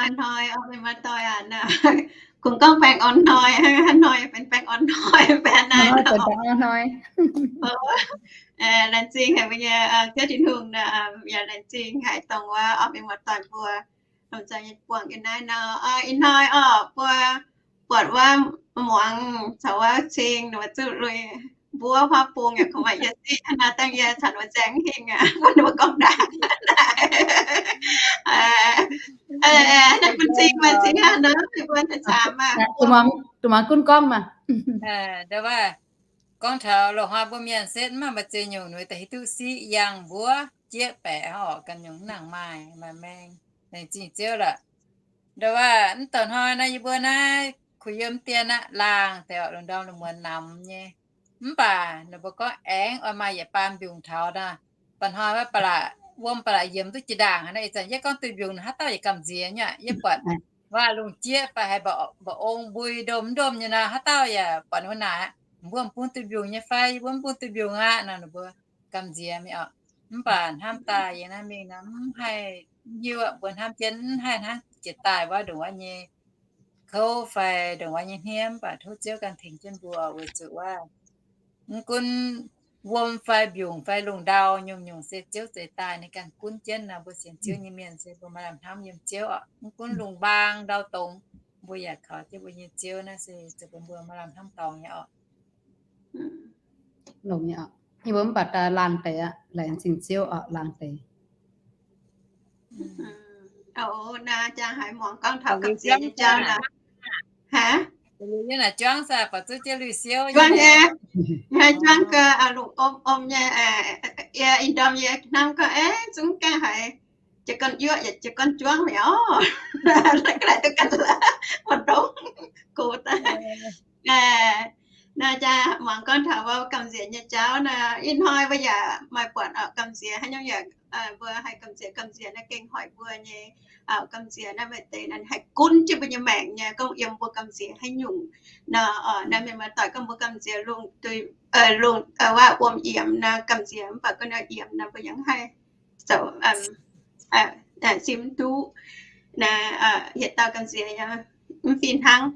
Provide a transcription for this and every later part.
orn hnoi orqc, mienh muoz-doic aac. Kungx gorngv baengh orn hnoi, haaix hnoi benx baengh orn hnoi, baengh naaiv orqc. Laengz zingh haic mbuo nyei Ziouv Tin-Hungh, yaac laengz zingh haic dongh wuov orqc, mienh muoz-doic mbuo lomh nzoih nyei buangh yiem naaiv nor. Ih hnoi orqc, mbuo buatc wuov muangx caux wuov cing ninh mbuo zuqc lui mbuov huaav bung yaac kungx maaih yie siqv hnangv naaiv, dangh yie caux ninh mbuo nzaeng hingh aqv, mbuo gorngv ndaangc. Naaiv bun cing maaih cing hnangv nor, mbuo daaih camv maah. Dongh muangx gunv gorngv maah. Gorngv taux loz-hnoi mbuo mienh setv mv maaih maaih ziex nyungc, ninh mbuo daaih hiuv duqv siqv yangh mbuov jieqv baeqc orqc, ganh nyungc mv nangc maaih, maaih maeng, laengz zingh Ziouv lorqc. Ndoh waac mv douc hnoi naaiv yie mbuo naaiv kuh yiem dien aqv, laangh deix orqc, lungh ndorm lungh muonz namx nyei. Mv baac ninh mbuo gorngv aengx oix maaih yietc baan mbiungc taux nor, mba'hnoi wuov ba'laqc, wuom ba'laqc yiemx duqv jiex ndaangc haic nor. Ih zanc yie gorngv duih mbiungc, haaix dauh yaac gamh nziex nyei. Yie buatc waac lungh jieqv fai haiz mba'ong mbui ndomh ndomh nyei nor, haaix dauh yaac buatc wuov naaic aqv, mbuo mv bun duih mbiungc nyei fai, yie mbuo mv bun duih mbiungc aqv nor, ninh mbuo gamh nziex mi'aqv. Mv baac hnamv daaih yie naaiv mingh nor mv haih hiuv, mbuo hnamv jienv mv haih hnangv jiex daaih wuov ndongc wuov nyei kouv fai ndongc wuov nyei hniev, mv baac tov Ziouv ganh tengx jienv mbuo weic zuqc wuov mv gunv wuom fai mbiungc fai lungh ndau nyungc-nyungc se Ziouv zeix daaih, ninh ganh gunv jienv nor. Mbuo sienx Ziouv nyei mienh se mbuo maaih lamh hnamv yiem Ziouv oc. Mv gunv lungh mbaang ndau dongz, mbuo yaac kaux jienv mbuo nyei Ziouv. Naaiv se zoux bun mbuo maaih lamh hnamv dorngx nyei oc. Longx nyei oc. Yie mbuo mv baac daaih laanh deix aqv, laengz zingh Ziouv oc, laanh deix. Naaiv jaa haiz muangx gorngv taux gamh nziex nyei jauv nor. Aa, juangv nyei, haiz juangv gau, lungh om om nyei. Yie ih ndorm yie hnamv gorngv, aeqv, zungv gaengh haiz jiez gorn yuoqv yaac jiez gorn juangv mi'aqv. Ga'naaiv duqv ganh la'maah dongh gox daaih. Naaiv jaa muangx gorngv taux wuov gamh nziex nyei jauv nor, ih hnoi mbuo yaac maaih buatc oc, gamh nziex haaix nyungc yaac mbuo haih gamh nziex, gamh nziex naaiv gengh hoic mbuo nyei. Gamh nziex naaiv maaih deix naaiv haih gunv jienv mbuo nyei maengc nyei, gorngv yiem mbuo gamh nziex haaix nyungc nor. Naaiv mienh muoz-doic gorngv mbuo gamh nziex lungh, lungh waac wuom yiemx nor, gamh nziex mv baac gorngv naaiv yiemx nor mbuo yaac mv haih zoux, sim duqv naaiv, hietc dauh gamh nziex mv fih hnangv.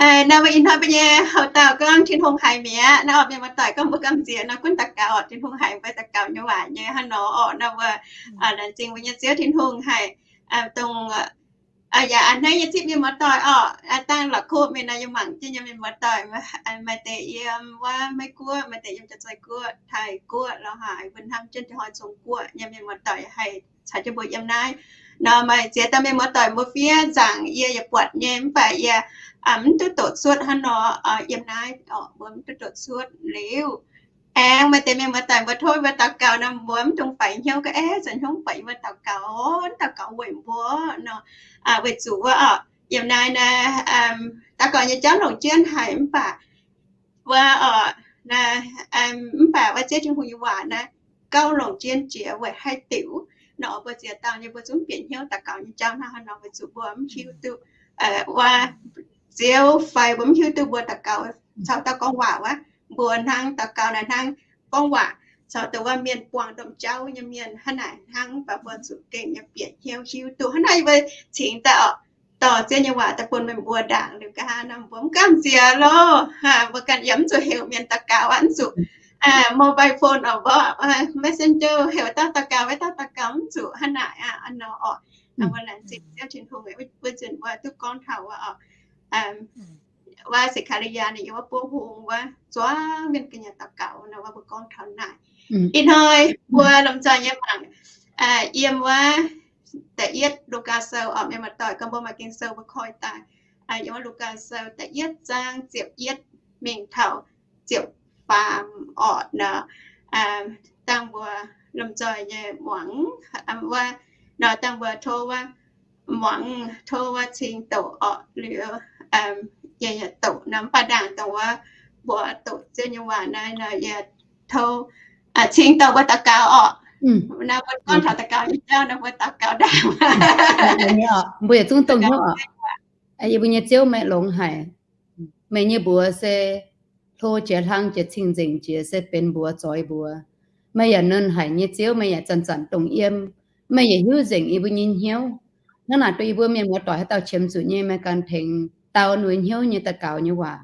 Naaiv mbuo ih hnoi mbuo nyei houx dauh gorngv Tin-Hungh haiz mi'aqv. Naaiv orqc, mienh muoz-doic gorngv mbuo gamh nziex nor gunv daux gaux orqc, Tin-Hungh haiz mbuo daux gaux nyei waac nyei hnangv nor orqc. Naaiv mbuo laengz zingh mbuo nyei Ziouv Tin-Hungh haic, dongh yaac a'hneiv nyei zipv mienh muoz-doic orqc. Dangh la'kuqv mingh nor yie mangc jienv nyei mienh muoz-doic maaih deix yiem wuov Meiv Guoqv, maaih deix yiem Janx-Zei Guoqv, Taiv Guoqv, lorz haaix mbuo hnamv jienv Janx-Zei Guoqv nyei mienh muoz-doic haih caux jienv mbuo yiem naaiv nor, maaih ziex dauh mienh muoz-doic mbuo fiev nzaangc yie yaac buatc nyei, mv baac yie mv duqv doqc cuotv hnangv nor. Yiem naaiv orqc, mbuo mv duqv doqc cuotv liuz, aengx maaih deix mienh muoz-doic mbuo tov mbuo daux gaux nor, mbuo mv dungx faix hnyouv ga'aeqv, zanc hnyouv faix mbuo daux gaux, daux gaux weic mbuo nor. Weic zuqc wuov orqc, yiem naaiv naaiv daux gaux nyei jauv longc jienv haic, mv baac wuov orqc, mv baac wuov Ziouv Tin-Hungh nyei waac naaiv gauh longc jienv jiex weic haih diuc nor. Mbuo ziex dauh nyei mbuo zungv bieqc hnyouv daux gaux nyei jauv hnangv haaix nor, weic zuqc mbuo mv hiuv duqv wuov Ziouv fai mbuo mv hiuv duqv mbuo daux gaux caux dauh gorngv waac wuov. Mbuo hnangv daux gaux naaiv hnangv gorngv waac caux dongh wuov mienh buangh domh jauv nyei mienh hnangv naaic hnangv, mv baac mbuo zuqc gengh nyei bieqc hnyouv hiuv duqv hnangv naaiv. Yie mbuo cingx daaih orqc, dorh Ziouv nyei waac daaih bun meih mbuo ndaangc liuz nqa'haav nor, mbuo mv gamh nziex loh. Mbuo ganh yaac mv zuqc heuc mienh daux gaux aqv, mv zuqc mobile phone orqc, mbuo messenger heuc dauh daux gaux, wuov dauh daux gaux, mv zuqc hnangv naaic aqv. Nor orqc, mbuo laengz zingh Ziouv Tin-Hungh, wuov nzunc mbuo duqv gorngv taux wuov orqc, wuov Sekariyaa ninh yiem wuov buov hung wuov zuangx mienh ga'nyiec daux gaux nor, wuov mbuo gorngv taux naaic. Ih hnoi mbuo lomh nzoih nyei mangc yiem wuov da'yietv Lugaa Sou orqc, mienh muoz-doic gorngv mbuo maaih Ging-Sou mbuo koi daaih. Yiem wuov Lugaa Sou da'yietv zaang ziepc yietv mingh taux ziepc faam orqc nor, dangh mbuo lomh nzoih nyei muangx wuov nor, dangh mbuo tov wuov muangx, tov wuov cing doqc orqc. Liuz yie yaac doqc nor, mv baac ndaangc dongh wuov mbuo doqc Ziouv nyei waac naaiv nor, yie tov cing doqc mbuo daux gaux orqc. Naaiv mbuo gorngv taux daux gaux nyei jauv nor, mbuo daux gaux ndaangc. Mbuo yietc zungv dongh hnyouv orqc. Yie mbuo nyei Ziouv, meih longx haic. Meih nyei mbuox se hlo jiex hlang jiex cing-nzengc jiex, se benx mbuox zoix mbuox. Meih yaac nernh haic nyei Ziouv, meih yaac zanc-zanc dongh yiem. Meih yaac hiuv nzengc yie mbuo nyei hnyouv. Hnangv naaic, dongh yie mbuo mienh muoz-doic haaix dauh qiemx zuqc nyei, meih ganh tengx dau ninh mbuo hnyouv nyei daux gaux nyei waac,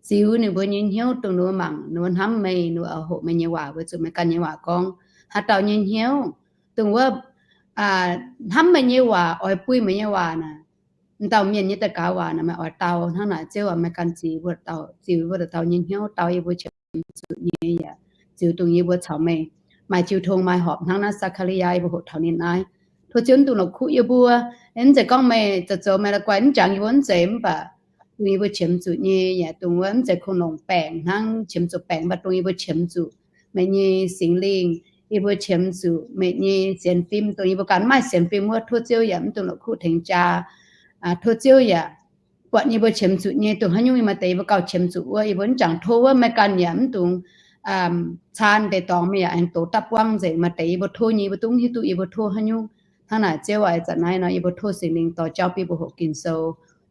ziux ninh mbuo nyei hnyouv, dongh ninh mbuo mangc, ninh mbuo hnamv meih, ninh mbuo oix hoqc meih nyei waac weic zuqc meih ganh nyei waac gorngv haaix dauh nyei hnyouv, dongh wuov hnamv meih nyei waac, oix buih meih nyei waac naaic, m'dauh mienh nyei daux gaux waac naaic, meih oix dau hnangv naaic. Ziouv aac, meih ganh ziux, ziux yie mbuo dauh dauh nyei hnyouv, dau yie mbuo qiemx zuqc nyei yaac ziux dongh yie mbuo caux meih maaih jiu tong maaih horpc hnangv naaiv Saa^kaa^li^yaa yie mbuo hoqc taux ninh naaiv. Tov Ziouv mv dungx la'kuqv yie mbuo. Mv zeiz gorngv meih zoux zoux meih la'guaih mv jangx yie mbuo, mv zeiz, mv baac dongh yie mbuo qiemx zuqc nyei yaac dongh wuov mv zeiz kungx longc baengc hnangv qiemx zuqc baengc, mv baac dongh yie mbuo qiemx zuqc meih nyei Singx Lingh, yie mbuo qiemx zuqc meih nyei sienx fim, dongh yie mbuo ganh maaih sienx fim wuov, tov Ziouv yaac mv dungx la'kuqv tengx jaa. Tov Ziouv yaac buatc yie mbuo qiemx zuqc nyei dongh haaix nyungc, maaih deix yie mbuo gauh qiemx zuqc wuov, yie mbuo mv jangx tov wuov, meih ganh yaac mv dungx caan deix dorngx, meih yaac aengx dox dapv buangv nzengc. Maaih deix yie mbuo tov nyei, yie mbuo zungv hiuv duqv yie mbuo tov haaix nyungc. Hnangv naaic, Ziouv aac, ih zanc naaiv nor yie mbuo tov Singx Lingh dorh jauv bun yie mbuo hoqc Ging-Sou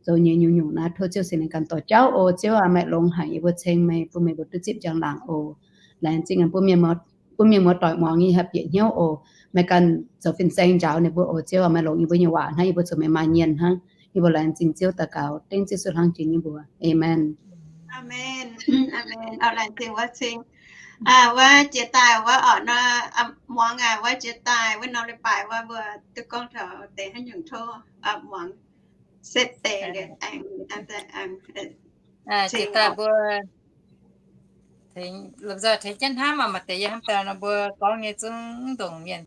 zoux nyei nyungc-nyungc naaiv. Tov Ziouv Singx Lingh ganh dorh jauv oc. Ziouv aac, meih longx haic, yie mbuo ceng meih, bun meih mbuo duqv zipv njang-laangc oc. Laengz zingh bun mienh muoz, bun mienh muoz-doic muangx nyei haih bieqc hnyouv oc. Meih ganh zoux fin-saeng njaaux ninh mbuo oc. Ziouv aac, meih longx yie mbuo nyei waac hnangv, yie mbuo zuqc meih maaih mienh hnangv. Yie mbuo laengz zingh Ziouv daux gaux dengv Ziouv Yesu hnangv jiex nyei mbuox. Aamen. Aamen. Aamen. Laengz zingh wuov cing, wuov jiex daaih wuov orqc nor, muangx aac, wuov jiex daaih wuov norm leiz-baaix wuov mbuo duqv gorngv taux deix haaix nyungc tov muangx setv deix liuz aengx, jiex daaih mbuo tengx, lomh nzoih tengx jienv hnamv, maaih deix yie hnamv daaih nor mbuo gorngv nyei zungv ndongc mienh.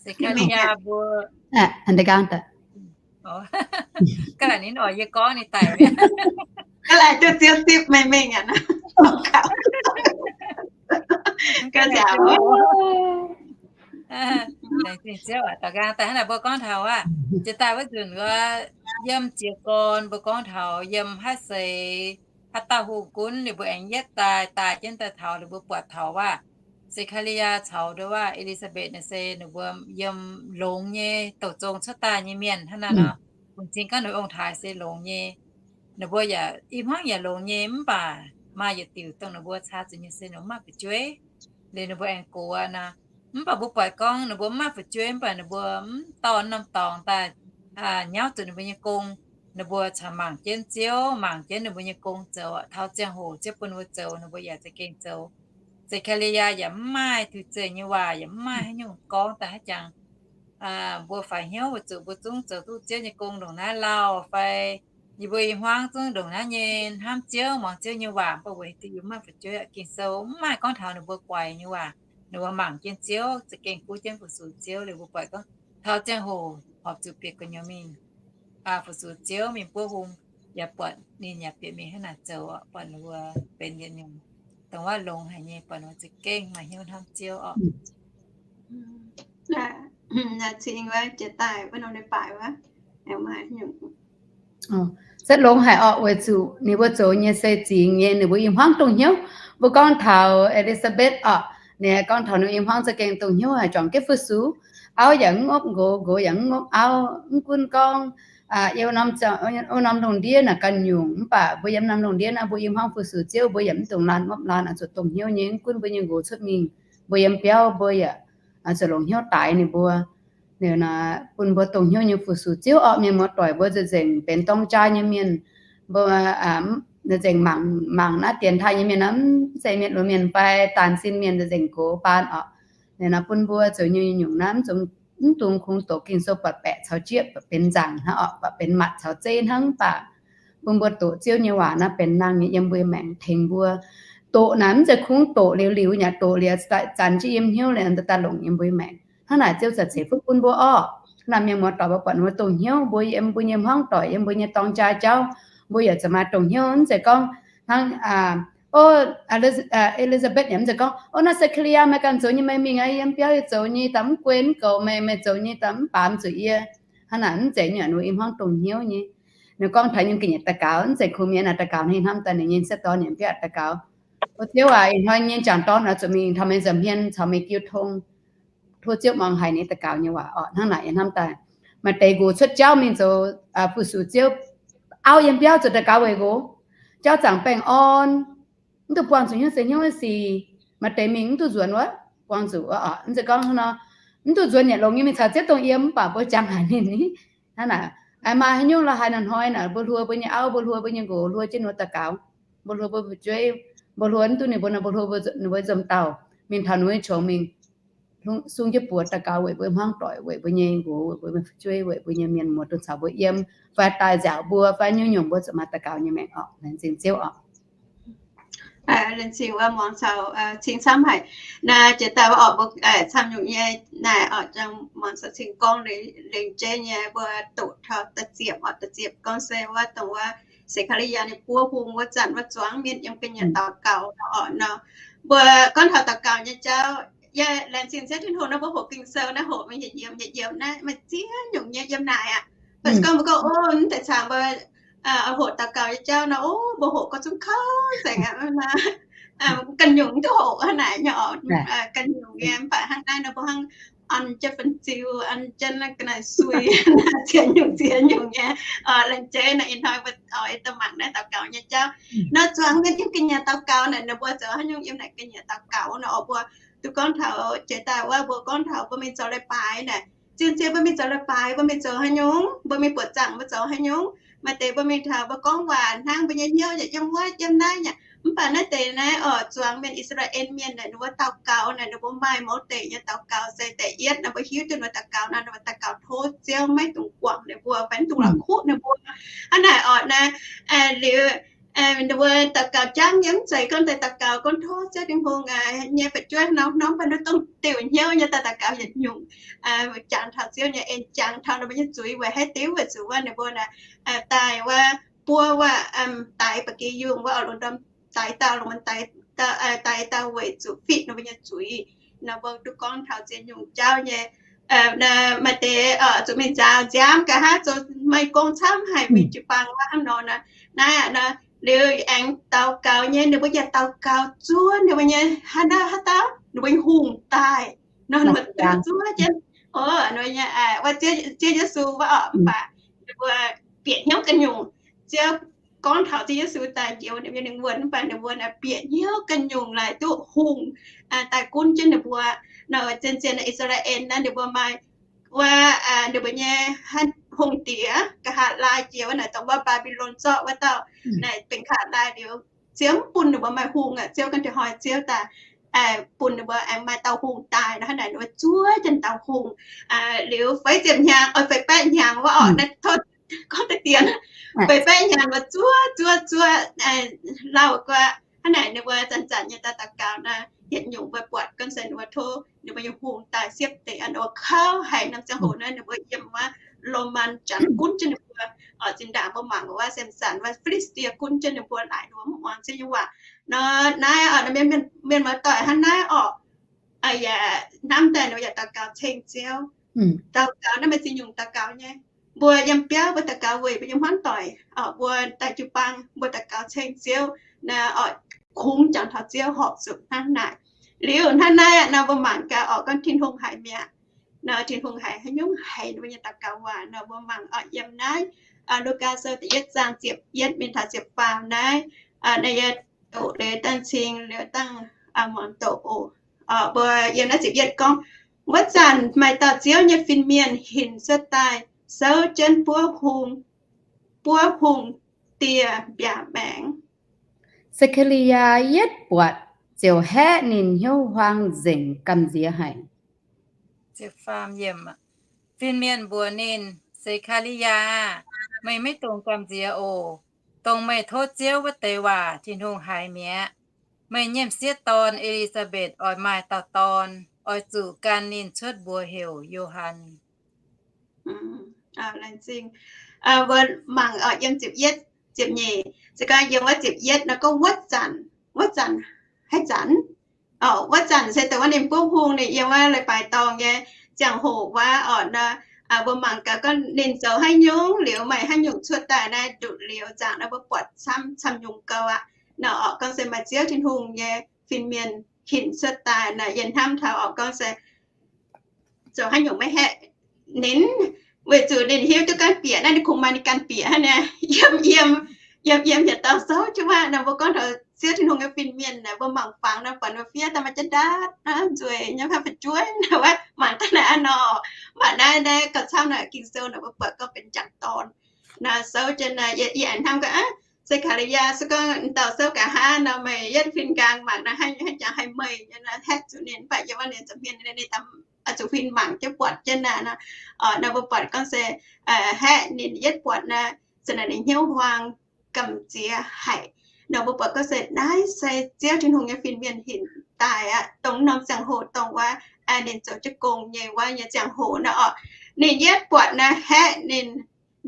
Se^kaa^li^yaa mbuo, ga'laaic ninh oix yie gorngv ninh daic mi'aqv. Ga'laaic duqv Ziouv zipv meih mingh aqv. Laengz zingh Ziouv aac. Daux nqaang daaih hnangv naaic mbuo gorngv taux aac, jiex daaih wuov nzunc wuov, yiem jiez gorn mbuo gorngv taux yiem haaix seix, haaix dauh hungh gunv ninh mbuo aengx yietv daaih, daaih jienv daaih taux ninh mbuo buatc taux waac, Se^kaa^li^yaa caux nduov waac E^li^saa^mbetc naaic se ninh mbuo yiem longx nyei douc zong cuotv daaih nyei mienh hnangv naaiv nor. Bun cing gorngv ninh ong-taaix se longx nyei. Ninh mbuo yaac i hmuangv yaac longx nyei, mv baac maaih yietc diuc dongh ninh mbuo caa zuqc nyei se ninh mbuo mv maaih fu'jueiv. Liuz ninh mbuo aengx gox nor. Mv baac mbuo buatc gorngv ninh mbuo mv maaih fu'jueiv, mv baac ninh mbuo mv dorh norm dorngx daaih nyauv zuqc ninh mbuo nyei gong. Ninh mbuo caux mangc jienv Ziouv, mangc jienv ninh mbuo nyei gong zoux, taux ziangh hoc Ziouv bun ninh mbuo zoux, ninh mbuo yaac za'gengh zoux. Se^kaa^li^yaa yaac mv maaih diuh zeih nyei waac, yaac mv maaih haaix nyungc gorngv daaih haaix jangx. Mbuo faix hnyouv weic zuqc mbuo zungv zoux duqv Ziouv nyei gong ndongc naaiv lauh fai yie mbuo i hmuangv zungv ndongc naaiv nyei hnamv Ziouv, muangx Ziouv nyei waac, mv baac weic haaix diuc yie mv maaih fu'jueiv. Ging-Sou mv maaih gorngv taux ninh mbuo guaix nyei waac. Ninh mbuo mangc jienv Ziouv, za'gengh gunv jienv fu-sux Ziouv. Liuz mbuo buatc gorngv taux ziangh hoc horpc zuqc bieqc gu'nyuoz mingh fu-sux Ziouv, mingh buov hung, yaac buatc ninh yaac bieqc mingh hnangv naaic zoux, buatc ninh mbuo benx yietc nyungc dongh wuov longx haic nyei, buatc ninh mbuo za'gengh maaih hnyouv hnamv Ziouv oc. Setv longx haic orqc, weic zuqc ninh mbuo zoux nyei se zingx nyei, ninh mbuo i hmuangv dongh hnyouv. Mbuo gorngv taux E^li^saa^mbetc orqc, ninh gorngv taux ninh i hmuangv za'gengh dongh hnyouv haic, juangc jienv fu-sux. Auv yaac mv ngopv nqox, nqox yaac mv ngopv auv. Mv gunv gorngv yiem norm lungh ndiev naaic ganh nyungc, mv baac mbuo yiem norm lungh ndiev naaiv, mbuo i hmuangv fu-sux Ziouv, mbuo yaac mv dungx laanh ngopv laanh, oix zuqc dongh hnyouv nyei. Mv gunv mbuo nyei nqox cuotv mingh, mbuo yiem biauv, mbuo yaac zuqc longc hnyouv daix ninh mbuo. Liuz naaic bun mbuo dongh hnyouv nyei fu-sux Ziouv orqc. Mienh muoz-doic mbuo nzengc benx dorng jaa nyei mienh, mbuo nzengc mangc, mangc naaiv dienx taaih nyei mienh, mv zeiz mienh lunx mienh fai daanh sin mienh, nzengc gox baan orqc. Liuz naaic bun mbuo zoux nyungc-nyungc naaiv mv dungx kungx doqc Ging-Sou buatc baeqc caux jieqv, buatc benx nzaangc hnangv orqc, buatc benx matc caux zeiv hnangv, mv baac bun mbuo doqc Ziouv nyei waac naaiv benx nangh nyei yiem mbuo maengc, tengx mbuo doqc naaic mv zeiz kungx doqc liuz liuz yaac doqc liuz zanc jienv yiem hnyouv liuz daaih longc yiem mbuo maengc. Hnangv naaic Ziouv za'ceix fuqv bun mbuo orqc. Hnangv naaic mienh muoz-doic mbuo buatc mbuo dongh hnyouv, mbuo yiem mbuo nyei hmuangv doic, yiem mbuo nyei dorng jaa jauv, mbuo yaac zuqc maaih dongh hnyouv. Mv zeiz gorngv hnangv E^li^saa^mbetc yaac mv zeiz gorngv, O, naaiv Se^kaa^li^yaa meih ganh zoux nyei, meih mingh aqv, yiem biauv yie zoux nyei, da'mv guei mv goux meih, meih zoux nyei da'mv baamz zuqc yie. Hnangv naaic mv zeiz nyungc, ninh i hmuangv dongh hnyouv nyei. Ninh gorngv taux nyungc ga'nyiec daux gaux, mv zeiz kungx mienh naaic daux gaux, ninh hnamv daaih ninh nyei setv dorn nyei biauv daux gaux, O Ziouv aac, ih hnoi nyei jangc dorn oix zuqc mingh taux meih nza'hmien caux meih jiu tong. Tov Ziouv muangx haic ninh daux gaux nyei waac orqc. Hnangv naaic yie hnamv daaih, maaih deix nqox cuotv jauv mingh zoux fu-sux Ziouv, auv yiem biauv zuqc daux gaux weic nqox, jauv zaangc baengh orn, mv duqv buangh zuqc hnyouv se hnyouv sic. Maaih deix mingh mv duqv nzuonx wuov, buangh zuqc wuov orqc. Mv zeiz gorngv hnangv nor, Mv duqv nzuonx nyanc longx nyei mingh caux zieqv dongh yiem, mv baac mbuo jangx haic ninh. Hnangv naaic, maaih haaix nyungc lorh haaix nor hnoi naaic, mbuo hluo mbuo nyei auv, mbuo hluo mbuo nyei nqox, hluo jienv wuov daux gaux. Mbuo hluo mbuo fu'jueiv, mbuo hluo mv duqv ninh mbuo nor, mbuo hluo mbuo ninh mbuo nzomc dauh mingh taux ninh mbuo nyei qongx mingh sung jienv buoz daux gaux weic mbuo hmuangv doic, weic mbuo nyei nqox, weic mbuo nyei fu'jueiv, weic mbuo nyei mienh muoz dongh caux mbuo yiem, fai daaih nziaauc mbuo, fai nyungc-nyungc mbuo zuqc maaih daux gaux nyei maengc oc. Laengz zingh Ziouv oc. Laengz zingh wuov muangx caux cing camv haic. Naaiv jiex daaih wuov oc, mbuo camv nyungc nyei naaic oc, muangx caux cing gorngv lengc jeiv nyei mbuo doqc taux da'ziepc oc, da'ziepc gorngv se wuov dongh wuov Sekariyaa ninh buov hung wuov zanc wuov zuangx mienh yiem ga'nyiec daux gaux nor oc nor. Mbuo gorngv taux daux gaux nyei jauv, yie laengz zingh Ziouv Tin-Hungh naaiv mbuo hoqc Ging-Sou naaiv hoqc mingh yietc yiemc yietc yiemc naaiv maaih ziex nyungc nyei yiem naaic aqv. Mv baac se gorngv mbuo gorngv, o, mv deix caux mbuo hoqc daux gaux nyei jauv nor, o, mbuo hoqc gorngv zungv kouv nzengc aqv. Ganh nyungc duqv hoqc hnangv naaic nyei oc, ganh nyungc nyei. Mv baac hnangv naaiv nor mbuo hnangv an jienv fun-ziu, an jienv ga'naaiv sui, ziex nyungc ziex nyungc nyei. Laengz jeiv nor ih hnoi mbuo oix daaih mangc naaiv daux gaux nyei jauv. Nor zuangx mienh yiem ga'nyiec daux gaux naaic, ninh mbuo zoux haaix nyungc yiem naaic ga'nyiec daux gaux nor oc. Mbuo duqv gorngv taux jiex daaih wuov mbuo gorngv taux mbuo mingh zoux leiz-baaix naaic, zien-zien mbuo mingh zoux leiz-baaix, mbuo mingh zoux haaix nyungc, mbuo mingh buoqc zaangc mbuo zoux haaix nyungc. Maaih deix mbuo mingh taux mbuo gorngv waac hnangv mbuo nyei hnyouv yaac yiem wuov yiem naaiv nyei. Mv baac naaiv deix naaiv oc, zuangx mienh I^saa^laa^en Mienh naaic, ninh mbuo daux gaux naaic, ninh mbuo maaih mouz deic nyei daux gaux se da'yietv nor, mbuo hiuv duqv ninh mbuo daux gaux nor, ninh mbuo daux gaux tov Ziouv maiv dungx guangc ninh mbuo fai mv dungx la'kuqv ninh mbuo. Hnangv naaic oc naaiv, liuz ninh mbuo daux gaux jangv nyei, mv zeiz gorngv deix daux gaux gorngv tov Ziouv Tin-Hungh nyei fu'jueiv norm-norm fai duqv dongh diuh hnyouv nyei daaih daux gaux yietc nyungc, jangx taux Ziouv nyei en, jangx taux ninh mbuo nyei zuiz weic haaix diuc, weic zuqc wuov ninh mbuo naaic daaih wuov buov wuov daix ba'gi yungh wuov oix longc ndorm daix dauh, longc daix dauh weic zuqc fitv ninh mbuo nyei zuiz. Nor mbuo duqv gorngv taux ziex nyungc jauv nyei. Maaih deix zuqc mingh nzaaux nziaamv nqa'haav zoux maiv gong camv haic, mingh jiu-baang wuov hnangv nor naaic. Naaiv aqv nor, liuz aengx daux gaux nyei, ninh mbuo yaac daux gaux zuov ninh mbuo nyei haaix dauh, haaix dauh, ninh mbuo nyei hungh daaih nor, ninh mbuo zuov jienv, o, wuov Ziouv Yesu wuov oc. Mv baac ninh mbuo bieqc hnyouv ganh nyungc. Ziouv gorngv taux Ziouv Yesu daaih njoux ninh mbuo nyei lingh wuonh, mv baac ninh mbuo naaic bieqc hnyouv ganh nyungc laaix duqv hungh daaih gunv jienv ninh mbuo. Nor zien-zien I^saa^laa^en naaiv ninh mbuo maaih wuov ninh mbuo nyei hungh diex, nqa'haav laai jiex wuov naaic dongh wuov Mbaa^mbi^lon zorqv wuov dauh naaic benx nqa'haav laai liuz, Ziouv mv bun ninh mbuo maaih hungh aqv. Ziouv ganh diuh hnoi Ziouv daaih bun ninh mbuo aengx maaih dauh hungh daaih nor, hnangv naaic ninh mbuo zuov jienv dauh hungh. Liuz feix ziepc hnyangx, feix baeqv hnyangx wuov oc, naaiv tov gorngv deix dien, feix baeqv hnyangx mbuo zuov zuov zuov lauh guaav. Hnangv naaic ninh mbuo zanc-zanc nyei daaih daux gaux naaic, yietc nyungc mbuo buatc gorngv se ninh mbuo tov ninh mbuo nyei hungh daaih siepv deix an, o, kouv haic. Norm ziangh hoc naaiv ninh mbuo yiem wuov Loman janx gunv jienv ninh mbuo. Oc, zinh ndaangc mbuo mangc wuov Samson wuov Fi^li^saa^die gunv jienv ninh mbuo, laaic ninh mbuo mv muangx Ziouv nyei waac. Nor naaiv oc, mienh muoz-doic hnangv naaiv oc, yaac hnamv daaih ninh mbuo yaac daux gaux ceng Ziouv. Daux gaux naaiv maaih ziex nyungc daux gaux nyei. Mbuo yiem biauv mbuo daux gaux weic mbuo nyei hmuangv doic, mbuo daaih jiu-baang mbuo daux gaux ceng Ziouv, kungx jangx taux Ziouv horpc zuqc hnangv naaic. Liuz hnangv naaiv nor mbuo mangc gaax oc, gorngv Tin-Hungh haiz mi'aqv. Nor Tin-Hungh haiz haaix nyungc? Haiz ninh mbuo nyei daux gaux waac nor. Mbuo mangc oc, yiem naaiv Lugaa Sou da'yietv zaang ziepc yietv mingh taux ziepc faam naaiv. Naaiv yie doqc liuz dangh cing liuz dangh muangx doqc oc. Mbuo yiem naaiv ziepc yietv gorngv, wuov zanc maaih dauh Ziouv nyei fin-mienh hinc cuotv daaih souv jienv buov hung, buov hungh dieh mbiaauc maengx. Se^kaa^li^yaa yietv buatc ziouc haeqv ninh hnyouv huaang nzengc gamh nziex haic. Fin-mienh mbuox ninh, Se^kaa^li^yaa aah! Meih maiv dungx gamh nziex oc. Dongh meih tov Ziouv wuov deix waac Tin-Hungh haiz mi'aqv. Meih nyei m'sieqv dorn, E^li^saa^mbetc, oix maaih dauh dorn. Oix zuqc gan ninh cuotv mbuox heuc Yo^han. Mbuo mangc yiem ziepc yietv, ziepc nyeic, se gorngv yiem wuov ziepc yietv nor gorngv wuov zanc, wuov zanc, haaix zanc? Wuov zanc se dongh wuov ninh buov hung, ninh yiem wuov leiz-baaix dorngh nyei ziangh hoc wuov oc nor. Mbuo mangc gaax gorngv ninh zoux haaix nyungc liuz maaih haaix nyungc cuotv daaih naaiv nduqc liuz nzaangc nor mbuo buatc camv camv nyungc gou aqv. Nor oc gorngv se maaih Ziouv Tin-Hungh nyei fin-mienh hinc cuotv daaih nor, yie hnamv taux oc gorngv se zoux haaix nyungc maiv haeqv ninh, weic zuqc ninh hiuv duqv ganh bieqc naaiv, ninh kungx maaih ninh ganh bieqc hnangv naaiv, yiem yiem, yiem yiem hietc dauh souv jienv wuov nor. Mbuo gorngv taux Ziouv Tin-Hungh nyei fin-mienh naaic, mbuo mangc fangx nor, buatc ninh fiev daaih maaih jienv ndaatv nor, nzueic nyei, fai fu'jueiv nor, wuov mangc daaih naaic aqv nor. Mv baac naaiv, naaiv gauh camv naaic Ging-Sou naaic mbuo buatc gorngv benx m'jangc dorn. Naaiv souv jienv naaic, yie aengx hnamv gorngv, Aa, Saa^kaa^li^yaa, se gorngv dauh souv nqa'haav nor, meih yietv fin-nqaang mangc naaic, haih, haih jangx haih meih nyei nor, haeqv zuqc ninh, mv baac yiem wuov ninh zoux hmien, ninh, ninh zuqc huin mangc jienv buatc jienv naaic nor. Nor mbuo buatc gorngv se haeqv ninh yietv buatc naaic, se naaic ninh hnyouv huaang gamh nziex haic. Nor mbuo buatc gorngv se naaiv se Ziouv Tin-Hungh nyei fin-mienh hinc daaih aqv, dongh norm ziangh hoc dongh wuov ninh zoux jienv gong nyei wuov nyei ziangh hoc nor orqc. Ninh yietv buatc naaic haeqv ninh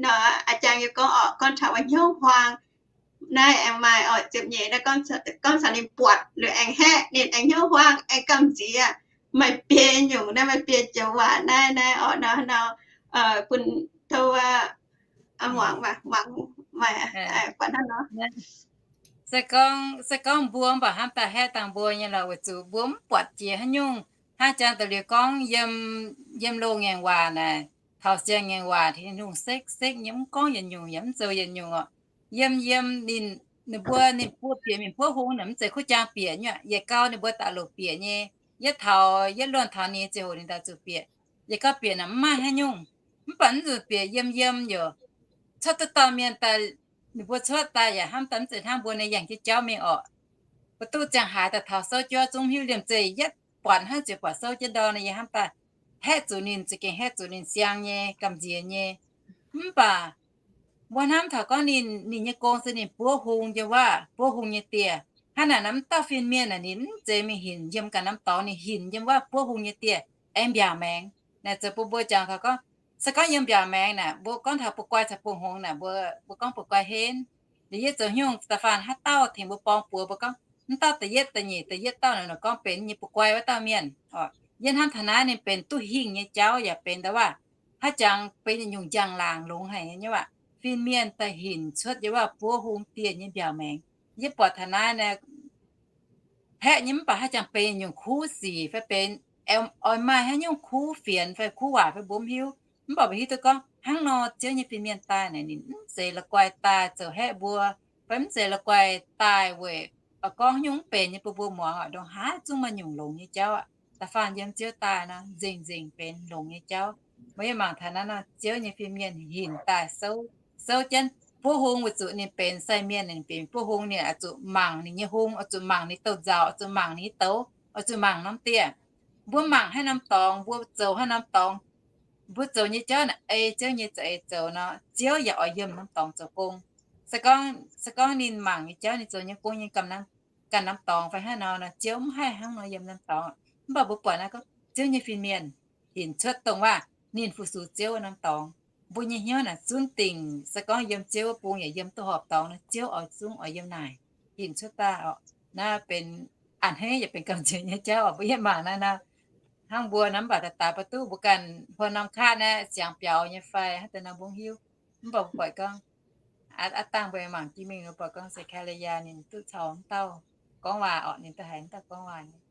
nor, a'jangx yie gorngv orqc, gorngv taux wuov hnyouv huaang naaiv aengx maaih oix ziepc nyeic naaiv, gorngv caux ninh buatc liuz aengx haeqv ninh aengx hnyouv huaang aengx gamh nziex, maaih biei nyungc naaiv, maaih biei joux waac naaiv, naaiv orqc nor, nor bun tov muangx, muangx maaih buatc hnangv nor. Se gorngv, se gorngv mbuo mv baac hnamv daaih haeqv dangh mbuo nyei lorqc, weic zuqc mbuo mv buatc jiex haaix nyungc. Hnangv jangx da'liuz gorngv yiem, yiem loz-ngaengc waac naaic, taux siang-ngaengc waac Tin-Hungh sekv sekv nyei, mv gorngv yietc nyungc yaac mv zoux yietc nyungc orqc. Yiem, yiem ninh, ninh mbuo, ninh mbuo bieqc mingh buov hung naaic mv zeiz kuv jaang bieqc nyei, yietc gau ninh mbuo daaih loc bieqc nyei. Yietv taux, yietv luonh taux ninh ziangh hoc ninh daaih zuqc bieqc. Yietc gau bieqc naaic mv maaih haaix nyungc. Mv baac mv nzunc bieqc yiem yiem yaac cuotv duqv dauh mienh daaih. Ninh mbuo cuotv daaih yaac hnamv daaih mv zeiz hnangv mbuo nyei yangh jienv jauv mingh orqc. Mbuo duqv ziangh haaix daaih taux souv jienv zungv hiuv liemh zeih yietv buatc hnangv ziouc buatc souv jienv ndau nor, yie hnamv daaih haeqv zuqc ninh, za'gengh haeqv zuqc ninh siang nyei, gamh nziex nyei. Mv baac mbuo hnamv taux gorngv ninh, ninh nyei gong se ninh buov hung nyei waac, buov hung nyei dieh. Hnangv naaic nor, mv dauh fin-mienh naaic ninh mv zeiz mingh hinc yiem ganh norm dorngx, ninh hinc yiem waac buov hung nyei dieh, aengx mbiaauc maengx. Naaic zoux bun mbuo jangx taux gorngv, se gorngv yiem mbiaauc maengx naaic, mbuo gorngv taux buoz-guai caux buoz-hngongx naaic, mbuo, mbuo gorngv buoz-guai henv. Liuz yie zoux hnyungc da'faanh haaix dauh tengx mbuo borng buoz, mbuo gorngv mv dauh da'yietv da'nyeic da'yietv dauh naaic, gorngv benx nyei buoz-guai wuov dauh mienh. Yie hnamv taux naaiv ninh benx duqv hingh nyei jauv yaac benx da'waac haaix jangx benx yietc nyungc njang-laangc longx haic nyei waac. Fin-mienh daaih hinc cuotv yiem waac buov hung dieh nyei mbiaauc maengx. Yie buatc taux naaiv naaic, haeqv nyei mv baac haaix jangx benx yietc nyungc kuv sic fai benx oix maaih haaix nyungc kuv fienx fai kuv waac fai mbuo mv hiuv. Mv baac mbuo hiuv duqv gorngv hnangv nor Ziouv nyei fin-mienh daaih naaic ninh mv zeiz la'guaih daaih zoux haeqv mbuo, fai mv zeiz la'guaih daaih weic oix gorngv haaix nyungc mv benx nyei bun mbuo muangx oc. Ndongc haaix zungv maaih nyungc longx nyei jauv aqv. Da'faanh yiem Ziouv daaih nor nzengc-nzengc benx longx nyei jauv. Meih yie mangc taux naaiv nor, Ziouv nyei fin-mienh hinc daaih souv, souv jienv buov hung weic zuqc ninh benx sai mienh, ninh benx buov hung, ninh oix zuqc mangc ninh nyei hung, oix zuqc mangc ninh douz-nzauc, oix zuqc mangc ninh nyei douz, oix zuqc mangc norm dieh. Mbuo mangc haaix norm dorngx, mbuo zoux haaix norm dorngx, mbuo zoux nyei jauv naaic ei Ziouv nyei za'eix zoux nor, Ziouv yaac oix yiem norm dorngx zoux gong. Se gorngv, se gorngv ninh mangc nyei jauv, ninh zoux nyei gong nyei ganh norm dorngx fai haaix nor nor, Ziouv mv haih hnangv nor yiem norm dorngx. Mv baac mbuo buatc naaiv gorngv Ziouv nyei fin-mienh hinc cuotv dongh waac ninh fu-sux Ziouv norm dorngx. Mbuo nyei hnyouv naaic zunv dingc, se gorngv yiem Ziouv wuov bung yaac yiem duqv horpc dorngx nor, Ziouv oix zungv oix yiem naaic hinc cuotv daaih oc. Naaiv benx a'hneiv yaac benx gamh nziex nyei jauv oc. Mbuo yietv mangc naaiv nor, hnangv mbuo nor mv baac daaih daaih mbuo duqv mbuo ganh hlo norm kaatv naaiv siangx biaux nyei fai hnangv deix nor mbuo mv hiuv. Mv baac mbuo buatc gorngv aav dangh mbuo mangc jienv mingh, mbuo buatc gorngv Sekariyaa ninh duqv caux m'dauh gorngv waac orqc, ninh duqv haiz m'dauh gorngv waac nyei.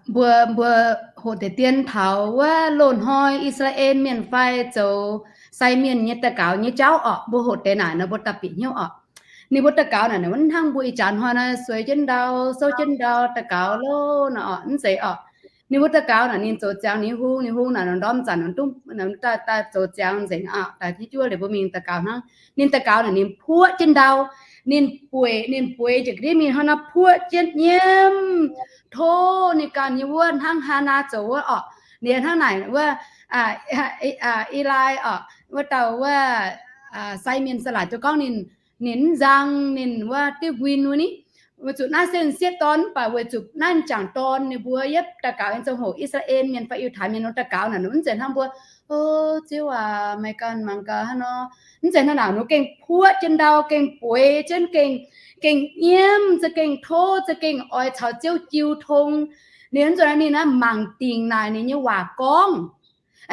Mbuo, mbuo hoqc deix dien taux wuov loz hnoi I^saa^laa^en Mienh fai zoux sai mienh nyei daux gaux nyei jauv orqc, mbuo hoqc deix naaic nor mbuo daaih bieqc hnyouv orqc. Ninh mbuo daux gaux naaic, naaic wuov hnangv mbuo ih jaax hnoi nor sueix jienv ndau, souv jienv ndau daux gaux loh nor orqc, mv zeiz orqc. Ninh mbuo daux gaux naaic ninh zoux ziangx ninh hung, ninh hung naaic ndorm zanc daaih zoux ziangx nzengc aqv. Daaih tiev juov liuz mbuo mingh daux gaux hnangv. Ninh daux gaux naaic ninh puoqv jienv ndau, ninh bueix, ninh bueix njiec ga'ndiev mingh hnangv nor puoqv jienv nyiemv, tov ninh ganh nyei wuov hnangv Haanaa zoux wuov orqc. Ninh hnangv naaic wuov, Elai orqc, wuov dauh wuov sai mienh saalaaix duqv gorngv ninh, ninh mv nzang ninh wuov diuv nquin wuov ni. Weic zuqc naaiv se sieqv dorn mv baac weic zuqc naaiv m'jangc dorn ninh mbuo yietv daux gaux nyei ziangh hoc, I^saa^laa^en Mienh fai Yiutai Mienh ninh daux gaux naaic, ninh mv zeiz hnangv mbuo, O Ziouv aac, meih ganh mangc gaax hnangv nor. Mv zeiz hnangv naaic, ninh gengh puoqv jienv ndau, gengh bueix jienv, gengh, gengh nyiemv, za'gengh tov, za'gengh oix caux Ziouv jiu tong. Ninh mv zeiz, ninh naaiv mangc dingc naaic ninh nyei waac gorngv.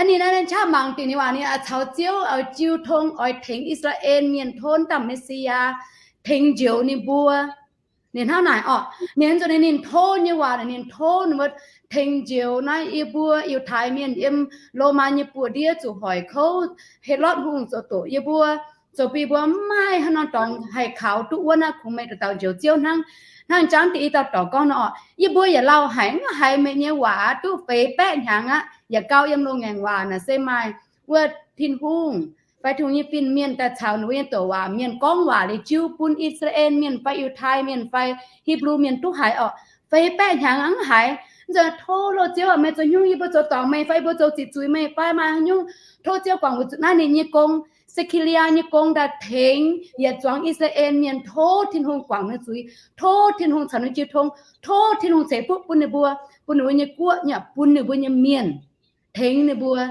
Ninh naaiv ninh qaqv mangc dingc ninh waac, ninh oix caux Ziouv oix jiu tong, oix tengx I^saa^laa^en Mienh tov dauh Messiaa, tengx njoux ninh mbuo. Ninh hnangv naaic orqc, ninh mv zeiz, ninh tov nyei waac, ninh tov ninh mbuo tengx njoux naaiv yie mbuo Yiutai Mienh yiem Lomaa nyei buoz-ndiev zuqc hoic kouv, Helotv Hungh zoux doqc yie mbuo, Zoux bun mbuo mv maaih haaix norm dorngx haih kaux duqv wuonv aqv. Kungx meih dauh dauh njoux Ziouv hnangv. Hnangv jangv da'yietv dauh dorc gorngv nor, yie mbuo yietc lauh haic, mv haiz meih nyei waac duqv feix baeqv hnyangx aqv. Yietc gau yiem loz-ngaengc waac naaic se maaih wuov Tin-Hungh fai Tin-Hungh nyei fin-mienh daaih caux ninh mbuo nyei douc waac mienh gorngv waac liuz jiu bun I^saa^laa^en Mienh fai Yiutai Mienh fai Hipv^lu Mienh duqv haiz orqc. Feix baeqv hnyangx mv haiz. Nzunc tov loh Ziouv, meih zoux haaix nyungc, yie mbuo zoux dorngc meih fai yie mbuo zoux ziqc zuiz meih fai maaih haaix nyungc, tov Ziouv guangc weic zuqc naaiv ninh nyei gong. Se^ke^li^yaa nyei gong daaih tengx yietc zuangx I^saa^laa^en Mienh, tov Tin-Hungh guangc ninh zuiz, tov Tin-Hungh caux ninh jiu tong, tov Tin-Hungh ceix fuqv bun ninh mbuo, bun ninh mbuo nyei guoqv, bun ninh mbuo nyei mienh, tengx ninh mbuo.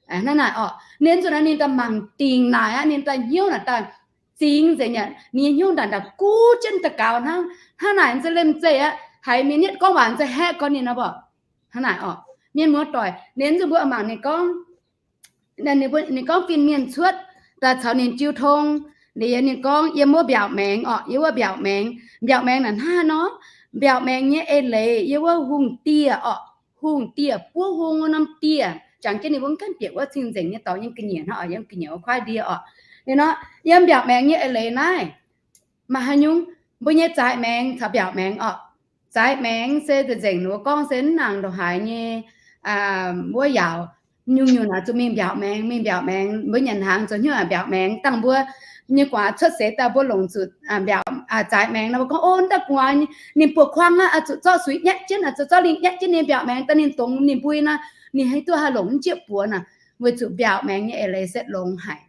Hnangv naaic orqc, ninh nzunc naaiv ninh daaih mangc dingc naaic aqv, ninh daaih hnyouv naaic daaih zingx nzengc aqv. Ninh nyei hnyouv naaic daaih guv jienv daux gaux hnangv. Hnangv naaic nzunc lemh zeih aqv, haiz mienh nietv gorngv waac nzunc haeqv gorn ninh nor mborqc. Hnangv naaic orqc, mienh muoz-doic, ninh nzunc mbuo mangc ninh gorngv ninh gorngv fin-mienh cuotv daaih caux ninh jiu tong. Liuz ninh gorngv, yiem wuov mbiaauc maengx orqc, yiem wuov mbiaauc maengx. Mbiaauc maengx naaic hnangv nor, mbiaauc maengx nyei eix leiz yiem wuov hungh dieh orqc, hungh dieh buov hung wuov norm dieh. Jangx jienv ninh mbuo mv gaengh bieqc wuov cing-nzengc nyei dorngx, yiem ga'nyiec hnangv orqc, yiem ga'nyiec wuov kuaaiv ndie orqc. Ninh nor, yiem mbiaauc maengx nyei eix leiz naaiv maaih haaix nyungc, mbuo nyei zaaix maengx caux mbiaauc maengx orqc. Zaaix maengx se nzengc nor gorngv se mv nangc ndongc haaix nyei wuov yaauc. Nyungc-nyungc naaic zuqc mingh mbiaauc maengx, mingh mbiaauc maengx, mbuo nyanc hnaangx zoux hnyouv mbiaauc maengx. Dangh mbuo nyei gu'nguaaz cuotv seix daaih mbuo longc zuqc mbiaauc, zaaix maengx nor mbuo gorngv, o, daaih gu'nguaaz ninh buoz-kuang aqv, zuqc zorqv suix nyatv jienv, zuqc zorqv lingh nyatv jienv ninh mbiaauc maengx, daaih ninh dongz ninh mbui nor, ninh haih duqv haih longc mv jieqv buoz nor. Weic zuqc mbiaauc maengx nyei eix leiz se longx haic.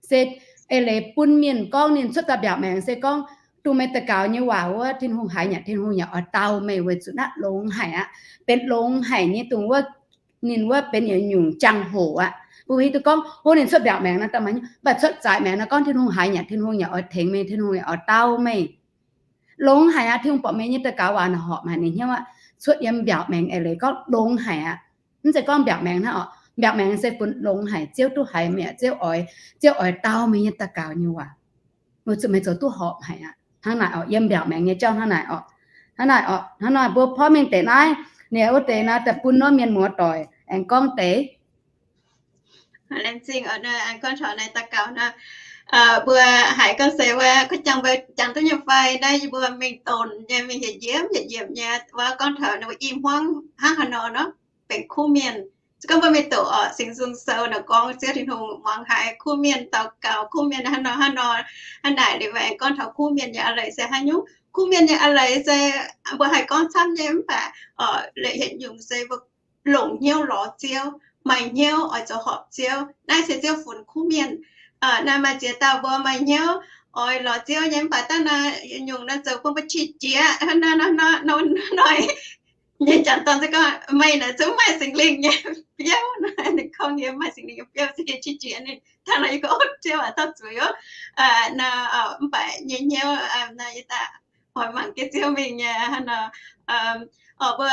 Se eix leiz bun mienh gorngv ninh cuotv daaih mbiaauc maengx se gorngv, dongh meih daux gaux nyei waac wuov, Tin-Hungh haiz yaac, Tin-Hungh yaac oix dau meih weic zuqc naaiv longx haic aqv. Benx longx haic nyei dongh wuov, ninh wuov benx yietc nyungc jangx-hoc aqv. Mbuo hiuv duqv gorngv, o, ninh cuotv mbiaauc maengx nor daaih maiv nyungc, mv baac cuotv zaaix maengx nor gorngv Tin-Hungh haiz yaac, Tin-Hungh yaac oix tengx meih, Tin-Hungh yaac oix dau meih. Longx haic aqv. Tin-Hungh buatc meih nyei daux gaux waac naaic horpc haic, ninh hnyouv aqv. Cuotv yiem mbiaauc maengx eix leiz gorngv longx haic aqv. Mv zeiz gorngv mbiaauc maengx hnangv orqc. Mbiaauc maengx se bun longx haic, Ziouv duqv haiz meih, Ziouv oix, Ziouv oix dau meih nyei daux gaux nyei waac, weic zuqc meih zoux duqv horpc haic aqv. Hnangv naaic orqc, yiem mbiaauc maengx nyei jauv hnangv naaic orqc. Hnangv naaic orqc, hnangv naaic mbuo porv mengh deix naaiv, ninh wuov deix naaiv daaih bun norm mienh muoz-doic aengx gorngv deix. Laengz zingh oc, aengx gorngv taux naaiv daux gaux nor, mbuo haiz gorngv se wuov, kuv jangx mbuo jangx duqv nyei fai naaiv, yie mbuo mingh donx nyei, mingh yietc nyiemc yietc nyiemc nyei wuov, gorngv taux ninh mbuo i hmuangv hnangv haaix nor nor, benx kuv mienh. Se gorngv mbuo mingh doqc orqc, Singx Nzung Sou naaic gorngv Ziouv Tin-Hungh muangx haiz kuv mienh daux gaux, kuv mienh hnangv nor hnangv nor. Hnangv naaic liuz aengx gorngv taux kuv mienh nyei a'leiz se haaix nyungc. Kuv mienh nyei a'leiz se mbuo haih gorngv camv nyei mv baac la'yietv nyungc se mbuo longc hnyouv lorz Ziouv, maaih hnyouv oix zoux horpc Ziouv. Naaiv se Ziouv funx kuv mienh. Naaiv maaih ziex dauh mbuo maaih hnyouv oix lorz Ziouv nyei mv baac daav naaiv nyungc naaiv zoux bun mbuo qiex jiez hnangv naaiv nor, nor, nor, nor, nyei janx-dorn se gorngv meih naaic zungv maaih Singx Lingh nyei biouv. Ninh gorngv yie maaih Singx Lingh nyei biouv se qiex jiez ninh. Hnangv naaic yie gorngv, Ziouv aac, tov zuiz oc. Mv baac nyei hnyouv naaiv yie daaih oix mangc jienv Ziouv mingh nyei hnangv nor. Orqc, mbuo,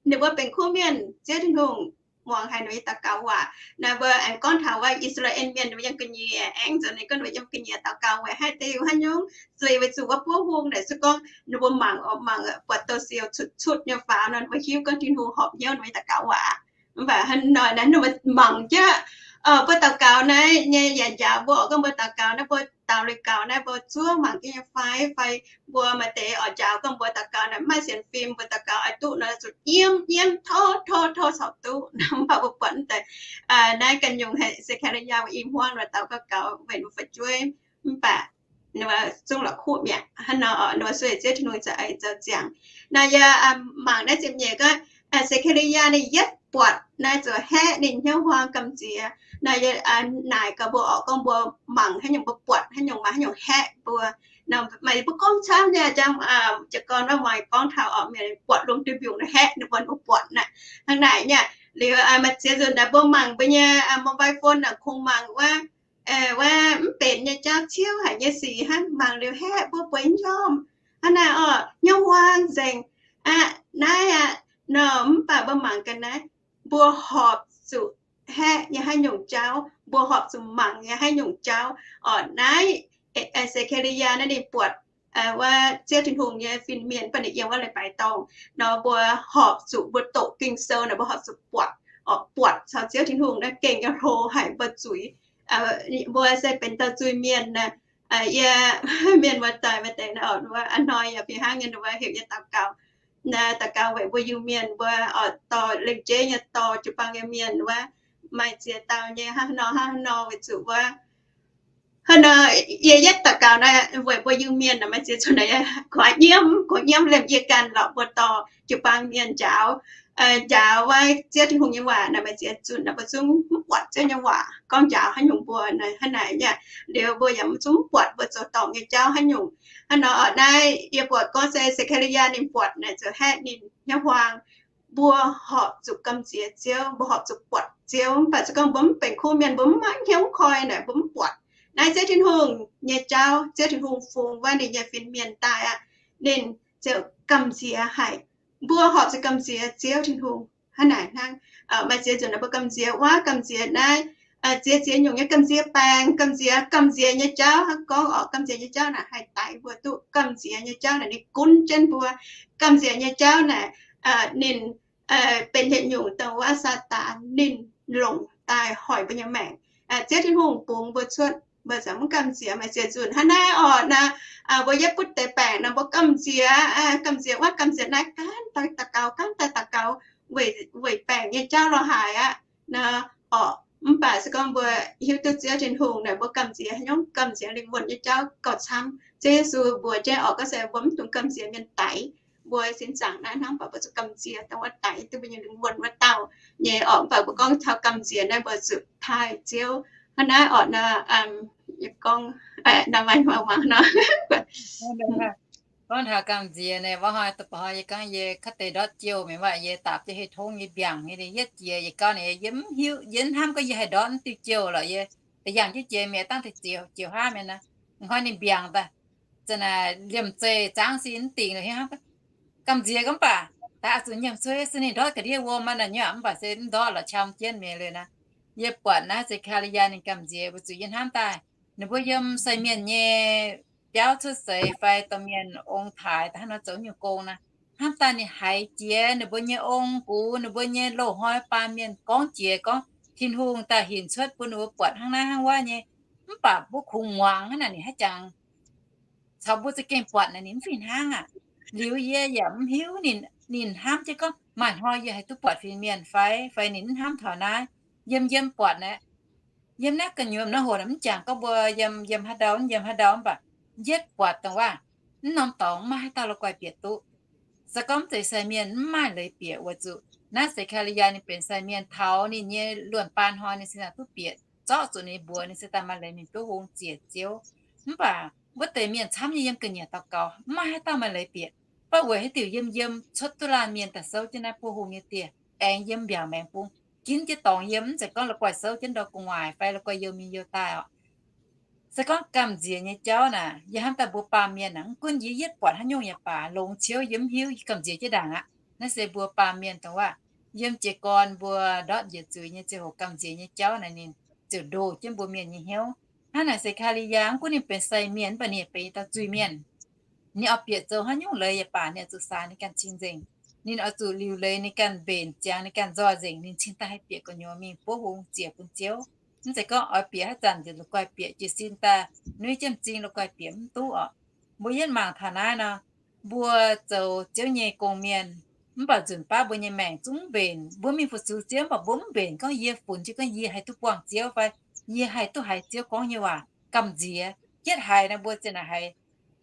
ninh mbuo benx kuv mienh, Ziouv Tin-Hungh muangx haiz ninh mbuo nyei daux gaux waac. Naaiv mbuo aengx gorngv taux wuov I^saa^laa^en Mienh, ninh mbuo yiem ga'nyiec, aengx zoux ninh gorngv ninh mbuo yiem ga'nyiec daux gaux weic haaix diuc haaix nyungc? Zuiz weic zuqc wuov buov hung naaic se gorngv ninh mbuo mangc oc, mangc buatc douz-sioux cutv-cutv nyei faaux nor, ninh mbuo hiuv gorngv Tin-Hungh horpc hnyouv ninh mbuo nyei daux gaux waac. Mv baac hnangv nor naaiv ninh mbuo mangc jienv, mbuo daux gaux naaiv nyei yaac njaaux mbuo oc, gorngv mbuo daux gaux naaiv, mbuo daux lui gaux naaiv, mbuo zuov mangc jienv nyei fai, fai mbuo maaih deix oix njaaux gorngv mbuo daux gaux naaiv maaih sienx fim, mbuo daux gaux oix duqv nor zuqc yiem yiem tov tov tov corc duqv. Mv baac mbuo buatc mv deix naaiv ganh nyungc haic, Se^kaa^li^yaa mbuo i hmuangv nor daux gaux gaux weic ninh mbuo fu'jueiv, mv baac ninh mbuo zungv la'kuqv mi'aqv. Hnangv nor ninh mbuo sueih Ziouv Tin-Hungh za'eix zoux ziangx. Naaiv yie mangc naaiv ziepc nyeic gorngv, Se^kaa^li^yaa ninh yietv buatc naaiv zuqc haeqv ninh hnyouv huaang gamh nziex. Naaiv yie naaic gaax mbuo orqc, gorngv mbuo mangc haaix nyungc mbuo buatc haaix nyungc maaih haaix nyungc haeqv mbuo. Maaih mbuo gorngv camv nyei, jangx jiez gorn wuov maaih gorngv taux orqc, mienh buatc lungh duih mbiungc naaiv haeqv ninh mbuo, mbuo buatc naaiv. Hnangv naaic nyei. Liuz maaih ziex nzunc naaic mbuo mangc mbuo nyei mobile phone naaic kungx mangc wuov, wuov mv benx nyei jauv ciouv haic nyei sic hnangv, mangc liuz haeqv mbuo bueix njormh. Hnangv naaic orqc, hnyouv huaang nzengc aqv. Naaiv aqv, nor mv baac mbuo mangc gaax naaiv, mbuo horpc zuqc haeqv nyei haaix nyungc jauv, mbuo horpc zuqc mangc nyei haaix nyungc jauv. Orqc, naaiv Se^kaa^li^yaa naaiv ninh buatc wuov Ziouv Tin-Hungh nyei fin-mienh, mv baac ninh yiem wuov leiz-baaix dorngh nor, mbuo horpc zuqc, mbuo doqc Ging-Sou naaic mbuo horpc zuqc buatc, orqc, buatc caux Ziouv Tin-Hungh naaiv gengh nyei hlo haic mbuo zuiz. Mbuo se benx dauh zuiz-mienh naaic, yie, mienh muoz-doic maaih deix naaic, a'hnoi yaac fih hnangv nyei, ninh mbuo heuc yie daux gaux, daux gaux weic mbuo Iu-Mienh, mbuo oix dorh lengc jeiv nyei dorh jiu-baang nyei mienh wuov, maaih ziex dauh nyei hnangv haaix nor hnangv haaix nor, weic zuqc wuov hnangv nor, yie yietv daux gaux naaic weic mbuo Iu-Mienh naaic, maaih ziex nzunc naaic, kuv nyiemv, kuv nyiemv liemh yie ganh lorqc, mbuo dorh jiu-baang mienh njaaux, njaaux wuov Ziouv Tin-Hungh nyei waac naaic, maaih ziex nzunc naaic mbuo zungv mv buatc Ziouv nyei waac gorngv njaaux haaix nyungc mbuo naaic, hnangv naaic nyei. Liuz mbuo yaac zungv mv buatc mbuo zoux dorngc nyei jauv haaix nyungc. Hnangv nor oc, naaiv yie buatc gorngv se Se^kaa^li^yaa ninh buatc naaic, ziouc haeqv ninh nyei huaang, mbuo horpc zuqc gamh nziex Ziouv, mbuo horpc zuqc buatc Ziouv. Mv baac se gorngv mbuo mv benx kuv mienh, mbuo mv mangc hnyouv koi naaic, mbuo mv buatc. Naaiv Ziouv Tin-Hungh nyei jauv, Ziouv Tin-Hungh fungx wuov ninh nyei fin-mienh daaih aqv, ninh ziouc gamh nziex haic. Mbuo horpc zuqc gamh nziex Ziouv Tin-Hungh hnangv naaic hnangv. Maaih ziex nzunc naaic mbuo gamh nziex wuov, gamh nziex naaiv, ziex ziex nyungc nyei gamh nziex baengc, gamh nziex, gamh nziex nyei jauv hnangv gorngv oc, gamh nziex nyei jauv naaic haih daix mbuo duqv. Gamh nziex nyei jauv naaic ninh gunv jienv mbuo. Gamh nziex nyei jauv naaic ninh benx yietc nyungc dongh wuov Saadaan ninh longc daaih hoic mbuo nyei maengc. Ziouv Tin-Hungh bungx mbuo cuotv, mbuo zungv mv gamh nziex. Maaih ziex nzunc hnangv naaiv oc, naaiv mbuo yietv butv deix baengc nor, mbuo gamh nziex, gamh nziex wuov, gamh nziex naaiv, gaanv daaih daux gaux, gaanv daaih daux gaux weic baengc nyei jauv lorz haic aqv. Naaiv oc, mv baac se gorngv mbuo hiuv duqv Ziouv Tin-Hungh naaic, mbuo gamh nziex haaix nyungc? Gamh nziex lingh wuonh nyei jauv gauh camv. Ziouv Yesu mbuox jienv oc, gorngv se mbuo mv dungx gamh nziex mienh daix. Mbuo sin zaangc naaiv hnangv, mv baac mbuo zuqc gamh nziex dongh wuov daix duqv mbuo nyei lingh wuonh wuov dauh nyei oc. Mv baac mbuo gorngv taux gamh nziex naaiv, mbuo zuqc taaih Ziouv. Hnangv naaiv oc, naaiv, gorngv, naaiv maaih mangc nor. Gorngv taux gamh nziex naaiv, wuov hnoi da'ba'hnoi yie gorngv yie kaav deix ndortv jouh mingh, waac yie daapc jienv hei tongv yie mbiaangc nyei, yietv jiex yietc gauv naaic, yie mv hiuv, yie mv hnamv gorngv yie haih ndortv diuh jouh lorqc. Yie da'yaangh jienv jiex mingh dangh deix ziouc, ziouc haav mienh naaiv, hnoi ninh mbiaangc daaih, za'naaic liemh zeih zaangv sin mv dingc lorqc, hiuv hnamv gamh nziex gorngv baac daaih oix zuqc nyiemc cuei se ninh ndortv ga'ndiev wuom naaic nyei, mv baac se mv ndortv lorqc, qam jienv mingh liuz naaiv. Yie buatc naaiv Sekariyaa ninh gamh nziex weic zuqc yie hnamv daaih ninh mbuo yiem sai mienh nyei biauv cuotv seix fai dorh mienh ong-taaix daaih hnangv nor zoux nyungc gong naaiv, hnamv daaih ninh haiz jiex ninh mbuo nyei ong-gux, ninh mbuo nyei loz-hnoi baamh mienh gorngv jiex gorngv Tin-Hungh daaih hinc cuotv bun ninh mbuo buatc hnangv naaiv hnangv wuov nyei. Mv baac mbuo kungx muangx hnangv naaic ninh haiz jangx caux mbuo za'gengh buatc naaic ninh mv fih hnangv aqv. Liuz yie yaac mv hiuv ninh, ninh hnamv jienv gorngv maaih hnoi yie haih duqv buatc fin-mienh fai, fai ninh mv hnamv taux naaiv. Yiem yiem buatc naaiv, yiem naaiv gu'nyuoz nor hoc naaic mv jangx gorngv mbuo yiem, yiem haaix ndau, yiem haaix ndau, mv baac yietv buatc dongh waac mv norm dorngx mv maaih haaix dauh la'guaih bieqc duqv. Se gorngv mv zeiz sai mienh mv maaih leiz bieqc weic zuqc naaiv Sekariyaa ninh benx sai mienh taux ninh nyei luonh baan hnoi ninh sin naaic duqv bieqc zorqv zuqc ninh mbuox ninh se daaih maaih leiz mingh buov hung ziec Ziouv. Mv baac wuov deix mienh camv nyei yiem ga'nyiec daux gaux mv maaih haaix dauh maaih leiz bieqc. Mv baac weic haaix diuc yiem yiem cuotv duqv laanh mienh daaih souv jienv naaiv buov hung nyei dieh, aengx yiem mbiaauc maengx bung, ginv jienv dorngx yiem, mv zeiz gorngv la'guaih souv jienv ndau gu'nguaaic fai la'guaih youh mingh youh daaih oc. Se gorngv gamh nziex nyei jauv naaic, yie hnamv daaih mbuo baamh mienh naaic, mv gunv yie yietv buatc haaix nyungc yaac baac, longx ciouv yie mv hiuv, yie gamh nziex jienv ndaangc aqv. Naaiv se mbuo baamh mienh dongh waac yiem jiez gorn mbuo ndortv njiec zuiz nyei ziangh hoc gamh nziex nyei jauv naaic ninh ziouc ndoh jienv mbuo mienh nyei hnyouv. Hnangv naaic Sekariyaa mv gunv ninh benx sai mienh, mv baac ninh yaac benx dauh zuiz-mienh. Ninh oix bieqc zoux haaix nyungc leiz yaac baac, ninh oix zuqc saax ninh ganh cing-nzengc. Ninh oix zuqc liuc leiz ninh ganh mbenc ziangx, ninh ganh nzoih nzengc, ninh cingx daaih haih bieqc gu'nyuoz mingh buov hung ziec bun Ziouv. Mv zeiz gorngv oix bieqc haaix zanc njiec la'guaih bieqc jiez sin daaih, nuiv jienv m'zing la'guaih bieqc mv duqv oc. Mbuo yietv mangc taux naaiv nor, mbuo zoux Ziouv nyei gong-mienh, mv baac nzunc baav mbuo nyei maengc zungv mbenc. Mbuo mingh fu-sux Ziouv, mv baac mbuo mv mbenc gorngv yie funx jienv gorngv yie haih duqv buangh Ziouv fai yie haih duqv haiz Ziouv gorngv nyei waac. Gamh nziex, yietv haiz naaiv mbuo ziouc naaic haiz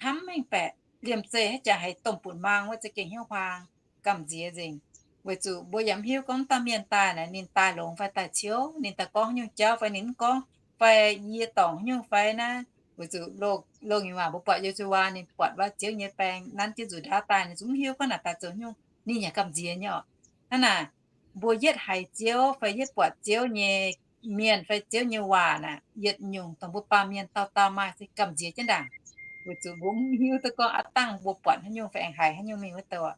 hnamv mengh baeqc, liemh zeih haaix jaax haiz domh butc-maang wuov za'gengh hnyouv huaang, gamh nziex nzengc. Weic zuqc mbuo yaac mv hiuv gorngv dauh mienh daaih naaic ninh daaih longx fai daaih ciouv, ninh daaih gorngv haaix nyungc jauv fai ninh mv gorngv, fai yie dorngc haaix nyungc fai naaiv. Weic zuqc loz-nyungc waac mbuo buatc Yo^su^waa ninh buatc wuov Ziouv nyei baeng nanv jienv nzuqc ndaauv daaih, ninh zungv mv hiuv gorngv naaic daaih zoux haaix nyungc, ninh yaac gamh nziex nyei oc. Hnangv naaic, mbuo yietv haiz Ziouv fai yietv buatc Ziouv nyei mienh fai Ziouv nyei waac naaic, yietc nyungc dongh mbuo baamh mienh dauh dauh maaih se gamh nziex jienv ndaangc. Weic zuqc mbuo mv hiuv duqv gorngv aav dangh mbuo buatc haaix nyungc fai aengx haiz haaix nyungc mingh wuov douh.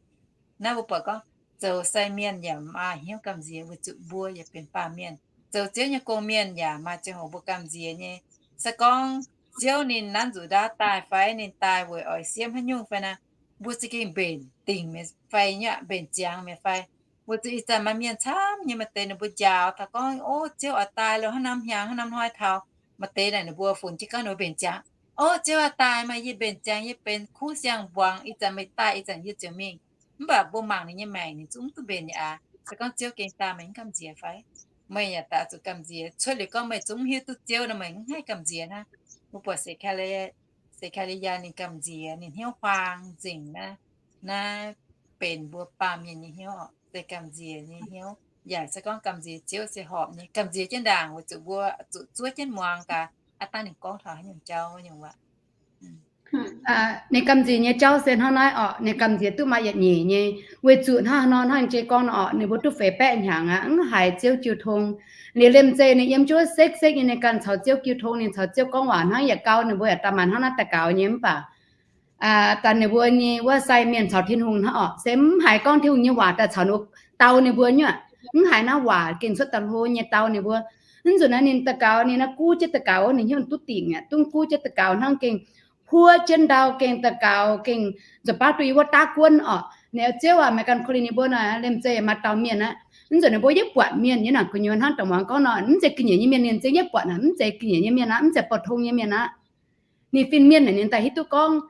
Naaiv mbuo buatc gorngv zoux sai mienh yaac maaih hnyouv gamh nziex weic zuqc mbuo yaac benx baamh mienh. Zoux Ziouv nyei gong-mienh yaac maaih ziangh hoc mbuo gamh nziex nyei. Se gorngv Ziouv ninh nanv nzuqc ndaauv daaih fai ninh daaih weic oix siemv haaix nyungc fai naaic, mbuo za'gengh mbenc dingc mi'aqv fai nyei, mbenc ziangx mi'aqv fai. Weic zuqc ih zanc maaih mienh camv nyei maaih deix ninh mbuo njaaux taux gorngv, o, Ziouv oix daaih lo, hnangv norm hnyangx hnangv norm hnoi taux, Maaih deix naaic ninh mbuo funx jienv gorngv ninh mbuo mbenc ziangx, O Ziouv aac, daaih meih yie mbenc ziangx, yie benx kuv siang-mbuangz, ih zanc meih daaih, ih zanc yie ziouc mingh. Mv baac mbuo mangc ninh nyei maengc, ninh zungv mv duqv mbenc nyei aqv. Se gorngv Ziouv gengh daaih, meih mv gamh nziex fai? Meih yaac daaih zuqc gamh nziex. Cuotv liuz gorngv meih zungv mv hiuv duqv Ziouv nor, meih mv haih gamh nziex hnangv. Mbuo buatc Sekc^li, Sekc^li^yaa ninh gamh nziex, ninh hnyouv huaang nzengc naaiv, naaiv benx mbuo baamh mienh nyei hnyouv oc, se gamh nziex nyei hnyouv. Yaac se gorngv gamh nziex Ziouv se horpc nyei, gamh nziex jienv ndaangc weic zuqc mbuo zuqc zuov jienv muangx gaax, aav dangh ninh gorngv taux haaix nyungc jauv nyungc waac. Ninh gamh nziex nyei jauv se hnangv naaiv oc, ninh gamh nziex duqv maaih yietc nyeic nyei, weic zuqc hnangv haaix nor hnangv jiex gorngv nor oc, ninh mbuo duqv feix baeqv hnyangx aqv, mv haiz Ziouv jiu tong. Liuz liemh zeih ninh yiem juov sekv-sekv nyei, ninh ganh caux Ziouv jiu tong, ninh caux Ziouv gorngv waac hnangv, yietc gau ninh mbuo yaac daaih maaih hnangv naaiv daux gaux nyei, mv baac daaih ninh mbuo nyei wuov sai mienh caux Tin-Hungh hnangv oc, se mv haiz gorngv Tin-Hungh nyei waac daaih caux ninh mbuo dau ninh mbuo nyuoqc, mv haiz naaiv waac gengh cuotv daaih hlo nyei dau ninh mbuo. Mv zuqc naaiv ninh daux gaux, ninh naaiv guv jienv daux gaux, ninh hnyouv duqv dingc aqv, dungx guv jienv daux gaux hnangv, gengh huotv jienv ndau, gengh daux gaux, gengh nzuonx baav duqv yie wuov daav guonv oc. Ninh, Ziouv aac, meih ganh korv-lienh ninh mbuo naaic, liemh zeih maaih dauh mienh aqv. Mv zuqc ninh mbuo yietv buatc mienh nyei naaic gu'nyuoz hnangv dongh muangx gorngv nor, mv zeiz ga'nyiec nyei mienh, ninh zingv yietv buatc naaic, mv zeiz ga'nyiec nyei mienh aqv, mv zeiz boux tong nyei mienh aqv. Ninh fin-mienh naaic ninh daaih hiuv duqv gorngv,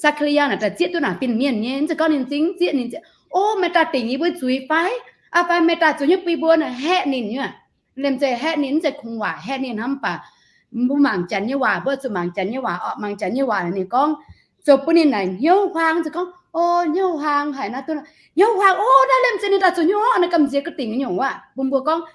Saa^kaa^li^yaa naaic daaih zieqv duqv naaic fin-mienh nyei, mv zeiz gorngv ninh zingv zieqv, ninh zieqv, O, meih daaih dingc yie mbuo zuiz fai? Aa, fai meih daaih zuqc hnyouv bun yie mbuo naaic, haeqv ninh nyuoqc. Liemh zeih haeqv ninh, mv zeiz kungx waac haeqv ninh hnangv, mv baac mbuo mangc Janx nyei waac, mbuo zuqc mangc Janx nyei waac oc, mangc Janx nyei waac ninh gorngv, zoux bun ninh naaic hnyouv huaang, zuqc gorngv, O, hnyouv huaang haic naaiv, duqv hnyouv huaang, O, naaiv liemh zeih ninh daaih zuqc hnyouv, naaiv gamh nziex ga'dingc nyungc waac bun mbuo gorngv,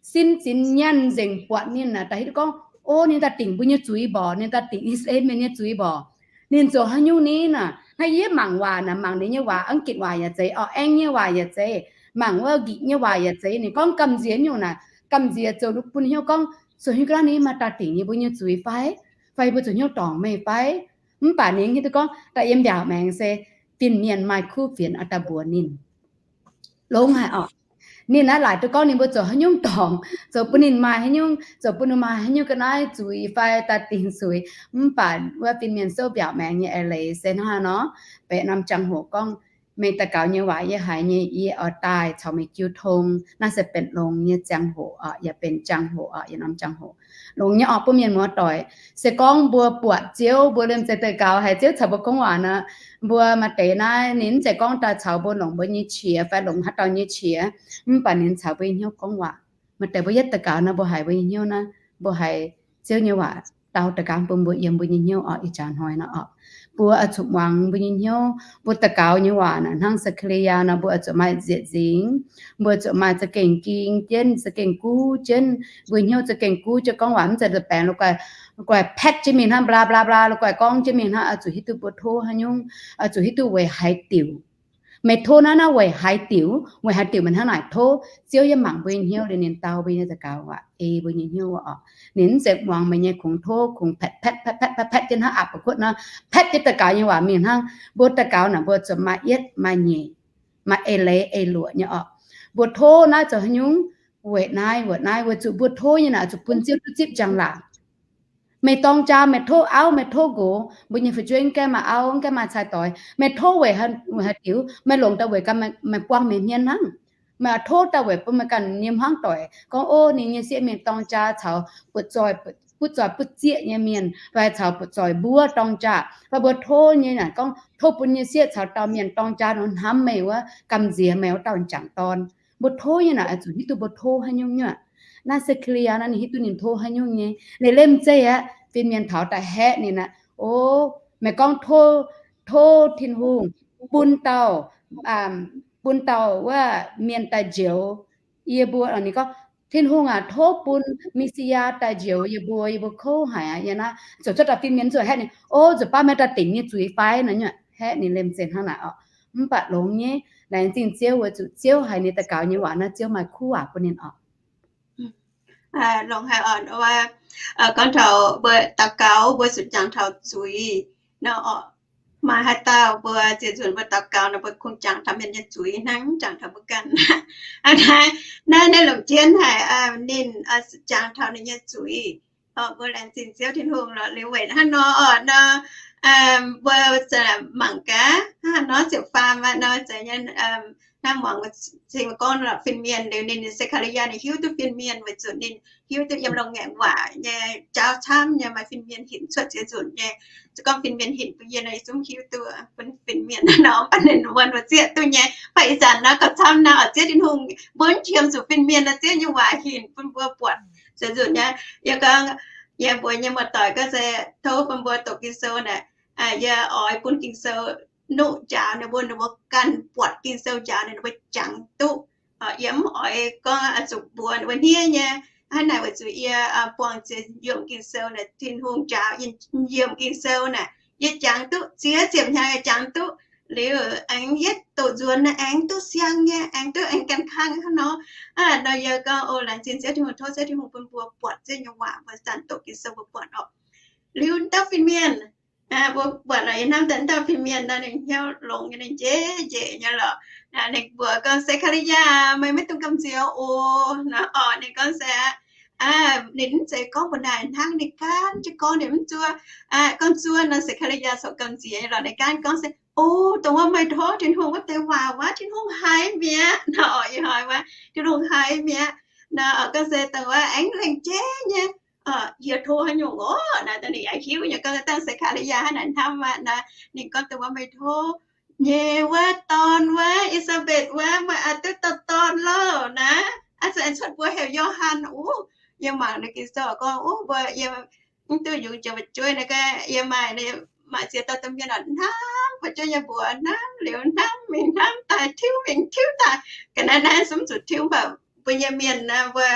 sin zinx nyaanh nzengc buatc ninh naaic daaih hiuv duqv gorngv, O, ninh daaih dingc mbuo nyei zuiz mborqc, ninh daaih dingc I^saa^laa^en Mienh nyei zuiz mborqc. Ninh zoux haaix nyungc ni naaic? Hnangv yie mangc waac naaic, mangc ninh nyei waac, Aengv^gitc waac yaac zeiz oc, Aengv nyei waac yaac zeiz, mangc wuov Nginx nyei waac yaac zeiz. Ninh gorngv gamh nziex nyungc naaic, gamh nziex zoux bun hnyouv gorngv, zoux hnyouv ga'naaiv ni maaih daaih dingc yie mbuo nyei zuiz fai? Fai yie mbuo zoux hnyouv dorngc meih fai? Mv baac ninh hiuv duqv gorngv daaih yiem mbiaauc maengx se fin-mienh maaih kuv fienx oix daaih mbuox ninh. Longx haic oc. Ninh naaiv laaic duqv gorngv ninh mbuo zoux haaix nyungc dorngc, zoux bun ninh maaih haaix nyungc, zoux bun ninh maaih haaix nyungc ga'naaiv zuiz fai daaih dingc zuiz. Mv baac wuov fin-mienh souv mbiaauc maengx nyei eix leiz se hnangv haaix nor, benx norm jangx-hoc gorngv, meih daux gaux nyei waac yie haiz nyei, yie oix daaih caux meih jiu tong. Naaiv se benx longx nyei ziangh hoc oc, yaac benx jangx-hoc oc, yietc norm jangx-hoc. Longx nyei oc, bun mienh muoz-doic. Se gorngv mbuo buatc Ziouv, mbuo liemh zeih daux gaux haiz Ziouv caux mbuo gorngv waac nor, mbuo maaih deix naaiv ninh mv zeiz gorngv daaih caux mbuo longc mbuo nyei qiex fai longc haaix dauh nyei qiex, mv baac ninh caux mbuo nyei hnyouv gorngv waac. Maaih deix mbuo yietv daux gaux nor, mbuo haiz mbuo nyei hnyouv naaiv, mbuo haiz Ziouv nyei waac dau daux gaux bun mbuo yiem mbuo nyei hnyouv oc. Ih jaax hnoi nor oc, mbuo oix zuqc muangx mbuo nyei hnyouv. Mbuo daux gaux nyei waac naaic hnangv Saa^kaa^li^yaa nor, mbuo oix zuqc maaih nzieqc nzingx. Mbuo zuqc maaih za'gengh ging jienv, za'gengh guv jienv. Mbuo hnyouv za'gengh guh jienv gorngv waac, mv zeiz la'baengx la'guaih, la'guaih paetv jienv mingh hnangv, bla bla bla, la'guaih gorngv jienv mingh hnangv. Oix zuqc hiuv duqv mbuo tov haaix nyungc, oix zuqc hiuv duqv weic haaix diuc. Meih tov naaiv, naaiv weic haaix diuc? Weic haaix diuc meih hnangv naaic tov? Ziouv yiem mangc mbuo nyei hnyouv liuz ninh dau mbuo nyei daux gaux waac, ei mbuo nyei hnyouv oc. Ninh mv zeiz muangx meih nyei kungx tov, kungx paetv paetv paetv paetv paetv jienv hnangv aqc ba'kuotv nor, paetv jienv daux gaux nyei waac mingh hnangv. Mbuo daux gaux naaic mbuo zuqc maaih yietv maaih nyeic, maaih eix leiz eix luoqc nyei oc. Mbuo tov naaiv zoux haaix nyungc? Weic naaiv, weic naaiv, weic zuqc mbuo tov nyei naaic zuqc bun Ziouv duqv zipv njang-laangc. Meih dorng jaa, meih tov auv, meih tov nqox, mbuo nyei fu'jueiv mv gaengh maaih auv, mv gaengh maaih cai-doix, meih tov weic haaix diuc? Meih longc daaih weic ganh meih buangh meih hmien hnangv. Meih tov daaih weic bun meih ganh nyei hmuangv doic gorngv, O, ninh nyei sieqv mingh dorng jaa caux butv-zoih, butv-zoih butv-zieqv nyei mienh, fai caux butv-zoih mbuov dorng jaa. Fai mbuo tov nyei naaic gorngv tov bun nyei sieqv caux dauh mienh dorng jaa nor hnamv meih wuov, gamh nziex meih wuov dauh m'jangc dorn. Mbuo tov nyei naaic oix zuqc hiuv duqv mbuo tov haaix nyungc nyuoqc. Naaiv Saa^kaa^li^yaa naaiv ninh hiuv duqv ninh tov haaix nyungc nyei. Ninh liemh zeih aqv, fin-mienh taux daaih haeqv ninh aqv. O, meih gorngv tov, tov Tin-Hungh bun dauh, bun dauh wuov mienh daaih njoux yie mbuo. Ninh gorngv, Tin-Hungh aac, tov bun Me^si^yaa daaih njoux yie mbuo, yie mbuo kouv haic aqv. Yie naaiv ziouc cuotv daaih fin-mienh ziouc haeqv ninh, O, nzuqc baav meih daaih dingc nyei zuiz fai? Naaiv nyuoqc haeqv ninh liemh zeih hnangv naaic oc. Mv baac longx nyei, laengz zingh Ziouv weic zuqc Ziouv haiz ninh daux gaux nyei waac naaiv, Ziouv maaih kuv waac bun ninh oc. Longx haic oc, gorngv taux mbuo daux gaux mbuo zuqc jangx taux zuiz nor oc. Maaih haaix dauh mbuo ziex nzunc mbuo daux gaux nor mbuo kungx jangx taux mienh nyei zuiz hnangv, jangx taux mbuo ganh. Naaiv, naaiv longc jienv haic, ninh jangx taux ninh nyei zuiz. Mbuo laengz zingh Ziouv Tin-Hungh lorqc. Liuz weic hnangv nor oc nor, mbuo mangc gaax hnangv haaix nor ziouc faam aqv nor, zeiz nyei, Hnangv muangx cing gorngv fin-mienh liuz, ninh Sekariyaa ninh hiuv duqv fin-mienh weic zuqc ninh hiuv duqv yiem longx ngaengc waac nyei jauv camv nyei, maaih fin-mienh hinc cuotv ziex nzunc nyei. Se gorngv fin-mienh hinc bun yie nor, yie zungv hiuv duqv bun fin-mienh nor, mv baac ninh wuonh mbuo zieqv duqv nyei. Mv baac ih zanc naaiv gauh camv naaiv oc, zieqv Tin-Hungh mbuo qiemx zuqc fin-mienh nor, zieqv nyei waac hinc bun mbuo buatc ziex nzunc nyei. Yie gorngv, yie mbuox nyei muoz-doic gorngv se tov bun mbuo doqc Ging-Sou naaic, yie oix bun Ging-Sou nuqv njaaux ninh mbuo, ninh mbuo ganh buatc Ging-Sou njaaux ninh mbuo jangx duqv. Yie mv oix gorngv zuqc mbuox ninh mbuo hniev nyei. Hnangv naaic weic zuqc yie buangh ziex yiemc Ging-Sou naaic, Tin-Hungh njaaux yie yiemc Ging-Sou naaic, yie jangx duqv, ziex ziepc hnyangx yie jangx duqv. Liuz aengx yietv doqc nzuonx naaic aengx duqv siang nyei, aengx duqv aengx gan kangv hnangv nor. Nor yie gorngv, o, laengz zingh Ziouv Tin-Hungh, tov Ziouv Tin-Hungh bun mbuo buatc zieqv nyei waac, mbuo zanc doqc Ging-Sou mbuo buatc oc. Liuz dauh fin-mienh, mbuo buatc lorqc, yie hnamv daaih dauh fin-mienh nor, ninh hnyouv longx nyei, ninh njiec njiec nyei lorqc. Ninh mbuox gorngv, Sekariyaa, meih maiv dungx gamh nziex oc. Nor oc, ninh gorngv se, ninh mv zeiz gorngv mbu'naaic hnangv, ninh gaanv jienv gorngv, ninh mv zuov, gorngv zuov nor Sekariyaa corc gamh nziex nyei lorqc. Ninh gaanv gorngv se, o, dongh wuov meih tov Tin-Hungh wuov deix waac wuov, Tin-Hungh haiz mi'aqv. Nor oc, ih hnoi wuov Tin-Hungh haiz mi'aqv. Nor oc, gorngv se dongh wuov aengx lengc jeiv nyei, yie tov haaix nyungc oc. Naaiv dongh ninh yaac hiuv nyei, gorngv dangh Sekariyaa hnangv naaic hnamv aqv. Naaiv ninh gorngv dongh wuov meih tov nyei wuov dorn wuov, I^saa^mbetc wuov, meih oix duqv dauh dorn loh naaiv. Aa, se aengx cuotv mbuox heuc Yo^han. Uv, yie mangc ninh Ging-Sou gorngv, uv, mbuo yie mv duqv yungz jiex fu'jueiv naaiv, yie maaih, maaih ziex dauh domh mienh oc, hnamv fu'jueiv nyei mbuox, hnamv liuz hnamv mingh hnamv daaih, tiuv mingh tiuv daaih. Ga'naaiv naaiv zungv zuqc tiuv, mv baac mbuo nyei mienh naaiv mbuo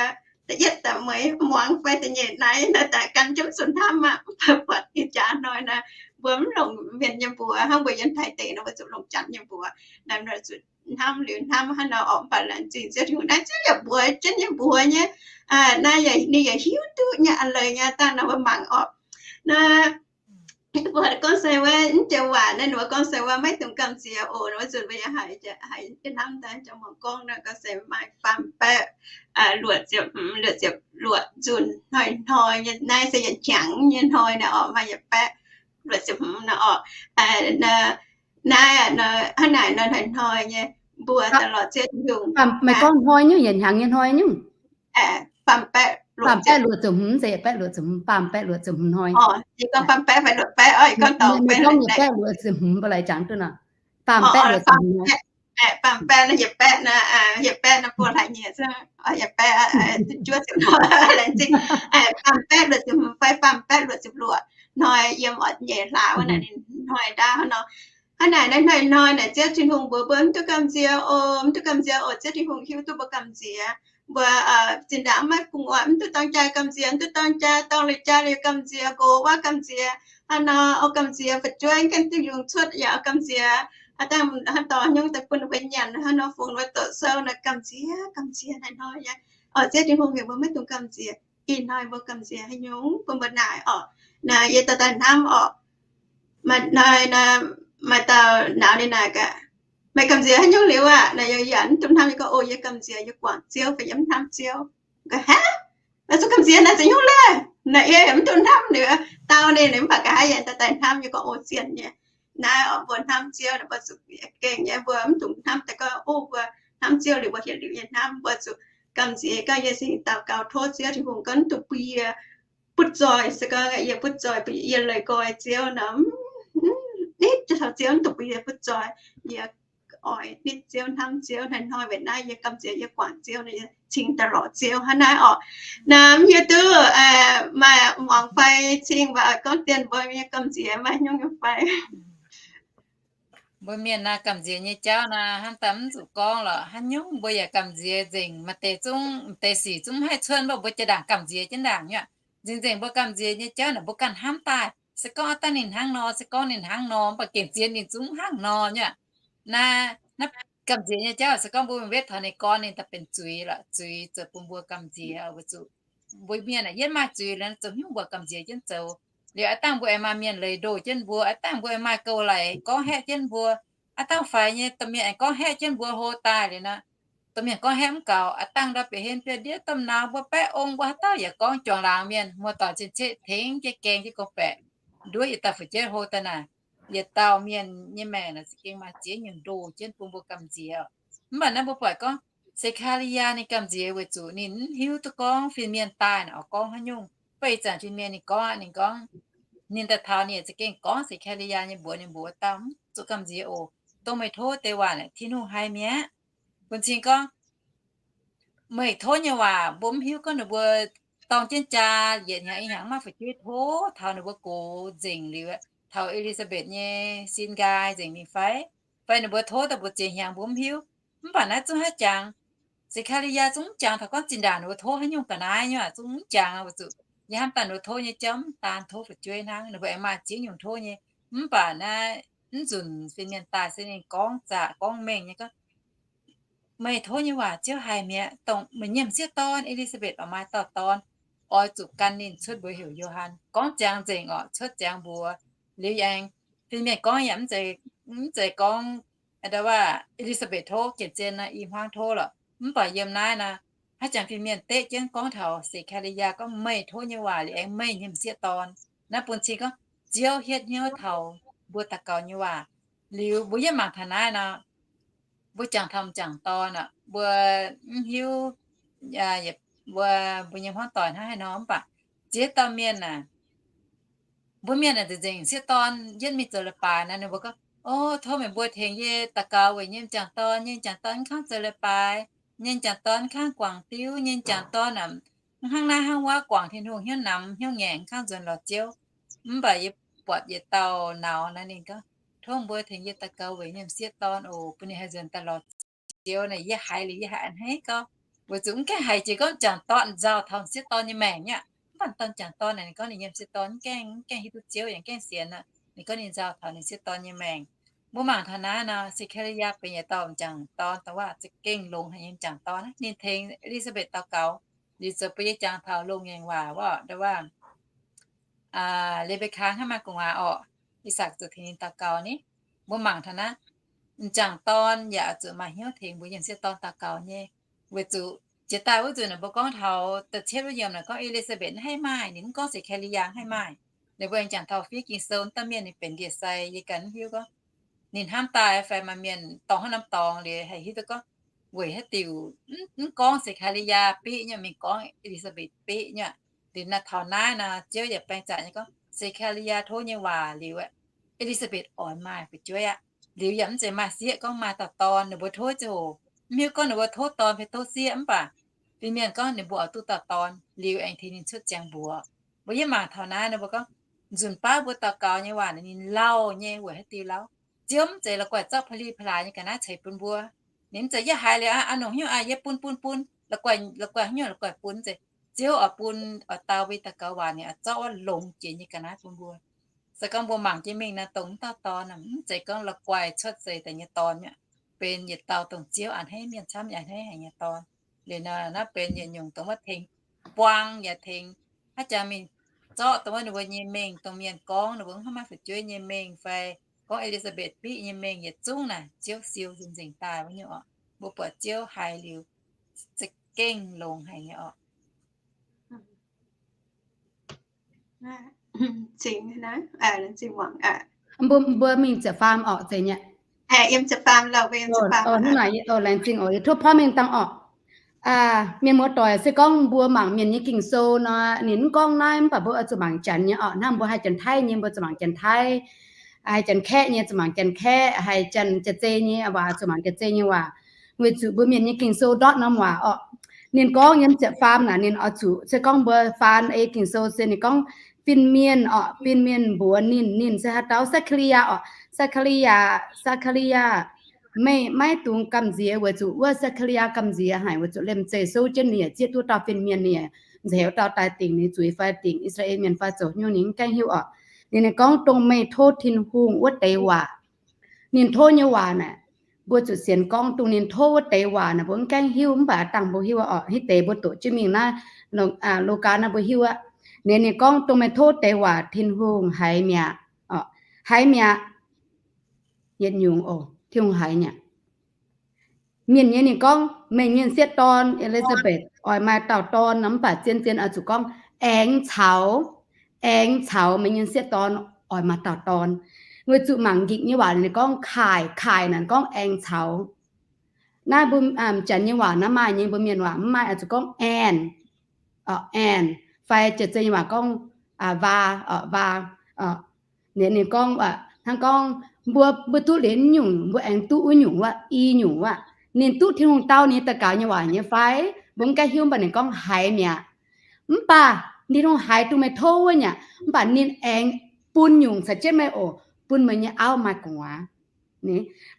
da'yietv da'mueiz muangx fai da'nyeic naaiv naaiv daaih gan jienv zuqc hnamv aqv. Mv baac buatc ih jaax hnoi naaiv mbuo mv longc mienh nyei mbuox, hnangv mbuo yiem Taiv deic nor mbuo zuqc longc Janx nyei mbuox. Naaiv zuqc hnamv liuz hnamv hnangv nor oc. Mv baac laengz zingh Ziouv Tin-Hungh naaiv zungv yaac mbuox jienv nyei mbuox nyei. Naaiv yaac ninh yaac hiuv duqv nyei, a'leiz nyei, dangh nor mbuo mangc oc. Naaiv mbuo gorngv se wuov, mv joux waac naaiv ninh mbuo gorngv se wuov maiv dungx gamh nziex oc. Wuov nzunc mbuo yaac haiz, haiz hnamv daaih jangx muangx gorngv naaiv gorngv se maaih faam baeqv luoqc ziepc hmz, luoqc ziepc luoqc nzunc hnoi-hnoi nyei. Naaiv se yietc hnyangx nyei hnoi naaic oc, maaih yietc baeqv luoqc ziepc hmz naaic oc. Naaiv hnangv naaic nor hnoi-hnoi nyei, mbuo daaih lorz Ziouv Tin-Hungh. Meih gorngv hnoi nyungc, yietc hnyangx nyei hnoi nyungc? Faam baeqv luoqc ziepc hmz, se yietc baeqv luoqc ziepc hmz, faam baeqv luoqc ziepc hmz hnoi. Yie gorngv faam baeqv fai luoqc baeqv oc? Yie gorngv dorh baeqv, yietc baeqv luoqc ziepc hmz mbuo laengz jangx duqv nor. Faam baeqv luoqc ziepc hmz hnoi. Faam baeqv naaiv yietc baeqv, yietc baeqv naaiv buo hlaaix nyieqc, yietc baeqv juov ziepc hnoi, laengz zingh. Faam baeqv luoqc ziepc hmz fai faam baeqv luoqc ziepc luoqc hnoi yiem oc nyeic hlaax wuov naaic ninh hnoi ndaauv hnangv nor. Hnangv naaic naaiv hnoi-hnoi naaic Ziouv Tin-Hungh mbuox mbuo mv duqv gamh nziex oc, mv duqv gamh nziex oc. Ziouv Tin-Hungh hiuv duqv mbuo gamh nziex. Mbuo zinh ndaangc maiv bungx oix, mv duqv dorng jaa gamh nziex, mv duqv dorng jaa, dorng leiz jaa liuz gamh nziex, nqox wuov gamh nziex, hnangv nor oix gamh nziex fu'jueiv, gaengh duqv yungz cuotv yaac oix gamh nziex. Aa, dangh hnangv dorh nyungc daaih bun ninh mbuo nyanc, hnangv nor fungx mbuo doqc sou nor gamh nziex, gamh nziex hnoi-hnoi nyei. Oc, Ziouv Tin-Hungh heuc mbuo maiv dungx gamh nziex. Ih hnoi mbuo gamh nziex haaix nyungc bun mbuo naaic oc? Naaiv yie dauh daaih hnamv oc. Maaih hnoi maaih dauh nauz ninh naaic gaax, meih gamh nziex haaix nyungc liuz aqv? Naaic yie yaac mv dungx hnamv, yie gorngv, o, yie gamh nziex yie guangc Ziouv fai yie mv hnamv Ziouv. Gaax, haaix, meih zuqc gamh nziex naaic zoux haaix nyungc laeh? Naaic yie yaac mv dungx hnamv liuz dau ninh, ninh mv baac gaax haaix yaac daaih hnamv, yie gorngv, o, zien nyei. Naaiv oc, mbuo hnamv Ziouv naaic mbuo zuqc gengh nyei, mbuo mv dungx hnamv daaih gorngv, o, mbuo hnamv Ziouv liuz mbuo hietc liuz nyei hnamv. Mbuo zuqc gamh nziex, gorngv yie singx daux gaux tov Ziouv Tin-Hungh gorngv mv dungx bun yie butv zoih. Se gorngv yie butv zoih, yie leih nqoi Ziouv nor, nitv taux Ziouv, mv dungx bun yie butv zoih. Yie oix nitv Ziouv, hnamv Ziouv hnoi-hnoi. Weic naaiv yie gamh nziex, yie guangc Ziouv nor, yie cingx daaih lorz Ziouv hnangv naaiv oc. Naaiv mv hiuv duqv maaih muangx fai cing mv baac gorngv dien mbuo nyei gamh nziex maaih haaix nyungc nyei fai? Mbuo mienh naaiv gamh nziex nyei jauv naaiv hnamv daaih mv zuqc gorngv lorqc. Haaix nyungc mbuo yaac gamh nziex nzengc. Maaih deix zungv, maaih deix sic zungv mv haih cuotv, mv baac mbuo jiex ndaangc gamh nziex jienv ndaangc nyei aqv. Nzengc nzengc mbuo gamh nziex nyei jauv naaic mbuo ganh hnamv daaih, se gorngv dangh ninh hnangv nor, se gorngv ninh hnangv nor, mv baac gengh zien ninh zungv mv hnangv nor nyei aqv. Naaiv, naaiv gamh nziex nyei jauv se gorngv mbuo mingh wetv taux ninh gorn ninh daaih benx zuiz lorqc. Zuiz zoux bun mbuo gamh nziex weic zuqc mbuo mienh aeqv, yietv maaih zuiz liuz zoux hnyouv mbuo gamh nziex jienv zoux. Liuz aav dangh mbuo aengx maaih mienh leiz ndoh jienv mbuo, aav dangh mbuo aengx maaih gouv laic gorngv haeqv jienv mbuo, aav dangh faix nyei domh mienh aengx gorngv haeqv jienv mbuo hlo daaih liuz nor, domh mienh gorngv haeqv mv gaux, aav dangh ndau bieqc hlen bieqc ndiev domh nauz mbuo baeqv ong mbuo haaix dauh yaac gorngv juangc laangz mienh muoz-doic cien-ceqv tengx jienv gaeng jienv gorngv-baeqc nduov yietc dauh fu'jueiv hlo daaih naaic, yietc dauh mienh nyei maengc naaic za'gengh maaih ziex nyungc ndoh jienv bun mbuo gamh nziex oc. Mv baac naaiv mbuo buatc gorngv Sekariyaa ninh gamh nziex weic zuqc ninh mv hiuv duqv gorngv fin-mienh daaih naaic oix gorngv haaix nyungc. Fai ih zanc fin-mienh ninh gorngv aqv, ninh gorngv ninh daaih taux ninh yaac za'gengh gorngv Sekariyaa nyei mbuox ninh mbuox dauh, mv zuqc gamh nziex oc. Dongh meih tov deix waac naaic Tin-Hungh haiz mi'aqv. Bun cing gorngv meih tov nyei waac mbuo mv hiuv gorngv ninh mbuo dorng jienv jaa yietc hnyangx i hnyangx maiv fu'jueiv tov taux ninh mbuo gox nzengc liuz, taux E^li^saa^mbetc nyei sin nqaai nzengc mingh fai, fai ninh mbuo tov daaih mbu'ziex hnyangx mbuo mv hiuv. Mv baac naaiv zungv haiz jangx, Sekariyaa zungv mv jangx taux gorngv zinh ndaangc ninh mbuo tov haaix nyungc ga'naaiv nyei aac, zungv mv jangx weic zuqc yie hnamv daaih ninh mbuo tov nyei jauv mv daan tov fu'jueiv hnangv. Ninh mbuo aengx maaih ziex nyungc tov nyei. Mv baac naaiv mv nzunc fin-mienh daaih se ninh gorngv zaqc gorngv mengh nyei gorngv, meih tov nyei waac Ziouv haiz mi'aqv. Dongh meih nyei m'sieqv dorn, E^li^saa^mbetc, oix maaih dauh dorn, oix zuqc gan ninh cuotv mbuox heuc Yo^han. Gorngv ziangx nzengc orqc, cuotv ziangx mbuox. Liuz aengx fin-mienh gorngv yaac mv zeiz gorngv, ndo waac E^li^saa^mbetc tov, gengh zien naaiv i hmuangv tov lorqc. Mv baac yiem naaiv naaic, haaix jangx fin-mienh deqv jienv gorngv taux Sekariyaa gorngv meih tov nyei waac liuz aengx meih nyei m'sieqv dorn. Naaiv bun cing gorngv Ziouv hietv hnyouv taux mbuo daux gaux nyei waac. Liuz mbuo yietv mangc taux naaiv nor, mbuo jangx taux m'jangc dorn aqv, mbuo mv hiuv, mbuo, mbuo nyei hmuangv doic hnangv haaix nor, mv baac ziex dauh mienh aah, mbuo mienh aah, nzengc m'sieqv dorn yietv mingh zoux leiz-baaix nor, ninh mbuo gorngv, O, tov meih mbuo tengx yie daux gaux weic yie nyei m'jangc dorn. Yie nyei m'jangc dorn mv kangv zoux leiz-baaix, yie nyei m'jangc dorn mv kangv guangc diuv, yie nyei m'jangc dorn aah, mv hnangv naaiv hnangv wuov guangc Tin-Hungh, hnyouv namx hnyouv ngaengc, mv kangv nzuonx lorz Ziouv. Mv baac yie buatc yietc dauh nauz nor, ninh gorngv, Tov mbuo tengx yie daux gaux weic yie nyei m'sieqv dorn oc, bun ninh haih nzuonx daaih lorz Ziouv. Naaic yie haiz liuz yie haiz a'hneiv gorngv, weic zuqc mv gaengh haiz jiex gorngv m'jangc dorn nzauh taux m'sieqv dorn nyei maengc nyei aqv. Mv baac m'jangc dorn naaic ninh gorngv ninh nyei m'sieqv dorn mv gaengh, mv gaengh hiuv duqv Ziouv yaac mv gaengh sienx aqv. Ninh gorngv ninh nzauh taux ninh m'sieqv dorn nyei maengc. Mbuo mangc taux naaiv nor, Sekariyaa benx yietc dauh m'jangc dorn, dongh waac za'gengh longx haic nyei m'jangc dorn. Ninh tengx E^li^saa^mbetc daux gaux, liuz zoux bun yie jangx taux longx ngaengc waac wuov, ndo waac Lebekaa hnangv maaih gu'nguaaz orqc, I^sakc zuqc tengx ninh daux gaux ni. Mbuo mangc taux naaiv, m'jangc dorn yaac zuqc maaih hnyouv tengx mbuo nyei m'sieqv dorn daux gaux nyei. Weic zuqc jiex daaih wuov nzunc naaic mbuo gorngv taux da'cietv wuov yiemc naaic gorngv E^li^saa^mbetc mv haih maaih, ninh mv gorngv Sekariyaa mv haih maaih. Ninh mbuo aengx jangx taux fiev Ging-Sou, dauh mienh ninh benx ndie-sai, yie ganh mv hiuv gorngv ninh hnamv daaih fai maaih mienh dorngc hnangv norm dorngx liuz haih hiuv duqv gorngv weic haaix diuc mv gorngv Sekariyaa biqv nyei, mingh gorngv E^li^saa^mbetc biqv nyei. Liuz naaiv taux naaiv nor, Ziouv yaac baeng zaqc nyei gorngv Sekariyaa tov nyei waac liuz, E^li^saa^mbetc oix maaih fu'jueiv aqv. Liuz yaac mv zeiz maaih sieqv gorngv maaih dauh dorn, ninh mbuo tov ziouc mv hiuv gorngv ninh mbuo tov dorn fai tov sieqv, mv baac fin-mienh gorngv ninh mbuo oix duqv dauh dorn. Liuz aengx tengx ninh cuotv ziangx mbuox. Mbuo yie mangc taux naaiv ninh mbuo gorngv, nzunc baav mbuo daux gaux nyei waac ninh lauh nyei weic haaix diuc lauh? Ziouv mv zeiz la'guaih zorqv pa'li pa'laaix nyei ga'naaiv ceix bun mbuo. Ninh mv zeiz yie haiz liuz aqv, a'nongc hnyouv aqv, yie bun bun bun, la'guaih, la'guaih hnyouv, la'guaih bun, mv zeiz. Ziouv oix bun, oix dau mbuo nyei daux gaux waac ninh oix zorqv wuov longx jiex nyei ga'naaiv bun mbuo. Se gorngv mbuo mangc jienv mingh naaiv dongh wuov dauh dorn mv zeiz gorngv la'guaih cuotv seix daaih nyei dorn mi'aqv. Benx yietc dauh dongh Ziouv a'hneiv mienh camv yaac a'hneiv haic nyei dorn. Liuz naaiv, naaiv benx yietc nyungc dongh wuov tengx buang yaac tengx haaix jaax mingh zorqv dongh wuov ninh mbuo nyei mengh, dongh mienh gorngv ninh mbuo mv haih maaih fu'jueiv nyei mengh fai gorngv E^li^saa^mbetc biqv nyei mengh yietc zungv naaic Ziouv siou nzengc daaih wuov nyungc orqc. Mbuo buatc Ziouv haiz liuz za'gengh longx haic nyei orqc. Mbuo, mbuo mingh ziepc faam orqc zeiz nyei. Laengz zingh oc, yie tov porv mengh dangh orqc. Mienh muoz-doic, se gorngv mbuo mangc mienh nyei Ging-Sou nor, ninh mv gorngv naaiv, mv baac mbuo oix zuqc mangc Janx nyei orqc. Hnangv mbuo haih Janx-Taiv nyei mbuo zuqc mangc Janx-Taiv, haih Janx-Kaeqv nyei zuqc mangc Janx-Kaeqv, haih Janx-Jaav-Zei nyei waac zuqc mangc Jaav-Zei nyei waac. Weic zuqc mbuo mienh nyei Ging-Sou ndortv norm waac orqc. Ninh gorngv yiem ziepc faam naaic ninh oix zuqc, se gorngv mbuo faan ei Ging-Sou se ninh gorngv fin-mienh orqc, fin-mienh mbuox ninh, ninh se haaix dauh, Saa^kaa^li^yaa orqc. Saa^kaa^li^yaa, Saa^kaa^li^yaa, meih maiv dungx gamh nziex, weic zuqc wuov Saa^kaa^li^yaa gamh nziex haic, weic zuqc liemh zeih souv jienv ninh yaac zieqv duqv dauh fin-mienh, ninh yaac nzeix dauh daaih dingc ninh zuiz fai dingc I^saa^laa^en Mienh fai zoux nyungc ninh mv gaengh hiuv orqc. Ninh, ninh gorngv dongh meih tov Tin-Hungh wuov deix waac. Ninh tov nyei waac naaic, mbuo zuqc sienx gorngv dongh ninh tov wuov deix waac naaic mbuo mv gaengh hiuv, mv baac dangh mbuo hiuv orqc. Hitv deix mbuo doqc jienv mingh naaiv, Logaa naaiv mbuo hiuv aqv. Ninh, ninh gorngv dongh meih tov deix waac Tin-Hungh haiz mi'aqv orqc. Haiz mi'aqv. Yietc nyungc oc, Tin-Hungh haiz mi'aqv. Mienh nyei ninh gorngv, meih nyei m'sieqv dorn E^li^saa^mbetc oix maaih dauh dorn nor, mv baac zien-zien oix zuqc gorngv aengx caux, aengx caux meih nyei m'sieqv dorn oix maaih dauh dorn. Weic zuqc mangc Ging-Sou nyei waac ninh gorngv kaaic, kaaic naaic gorngv aengx caux. Naaiv mbuo janx nyei waac naaiv maaih nyei, mbuo mienh waac mv maaih, oix zuqc gorngv and, and, fai jiex zeiv nyei waac gorngv waa, waa. Ninh, ninh gorngv hnangv gorngv mbuo, mbuo duqv liuz nyungc, mbuo aengx duqv wuov nyungc wuov, i nyungc wuov. Ninh duqv Tin-Hungh dau ninh daux gaux nyei waac nyei fai? Mbuo mv gaengh hiuv, mv baac ninh gorngv haiz mi'aqv. Mv baac Tin-Hungh haiz dongh meih tov wuov nyei aqv, mv baac ninh aengx bun nyungc caux jienv meih oc, bun meih nyei auv maaih gu'nguaaz.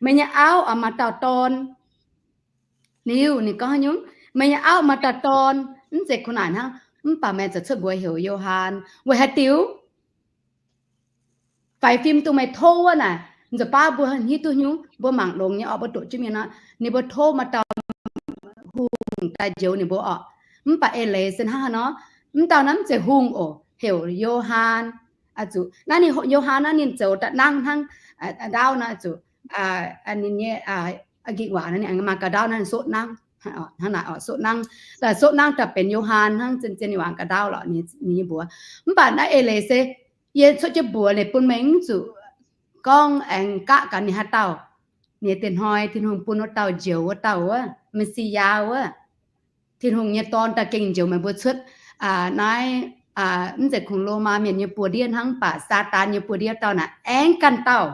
Meih nyei auv oix maaih dauh dorn. Liuz ninh gorngv haaix nyungc? Meih nyei auv maaih dauh dorn. Mv zeiz kuv naaic hnangv, mv baac meih zuqc cuotv mbuox heuc Yo^han. Weic haaix diuc? Faix fim dongh meih tov wuov naaic, nzuqc baav mbuo hiuv duqv nyungc, mbuo mangc longx nyei orqc, mbuo doqc jienv mingh nor, ninh mbuo tov maaih dauh hungh daaih njoux ninh mbuo orqc. Mv baac eix leiz se hnangv haaix nor? Mv dauh naaiv mv zeiz hungh oc, heuc Yo^han. Zuqc naaiv ninh, Yo^han naaiv ninh zoux da'nangv hnangv, ndaauv naaiv zuqc ninh nyei nqingc waac naaiv ninh maaih ga'ndaauv naaiv soqv nangv, hnangv naaic oc, soqv nangv, soqv nangv daaih benx Yo^han hnangv, zien zien waac ga'ndaauv lorqc ninh nyei mbuox. Mv baac naaiv eix leiz se yie cuotv jienv mbuox leiz bun meih mv zuqc gorngv aengx gaqv gaax ninh haaix dauh. Ninh nyei diex hnoi Tin-Hungh bun wuov dauh njoux wuov dauh wuov, Me^si^yaa wuov, Tin-Hungh nyei Dorn daaih gengh njoux meih mbuo cuotv naaiv, mv zeiz kungx Lomaa mienh nyei buoz-ndiev hnangv, mv baac Saadaan nyei buoz-ndiev dauh naaic aengx ganh dauh.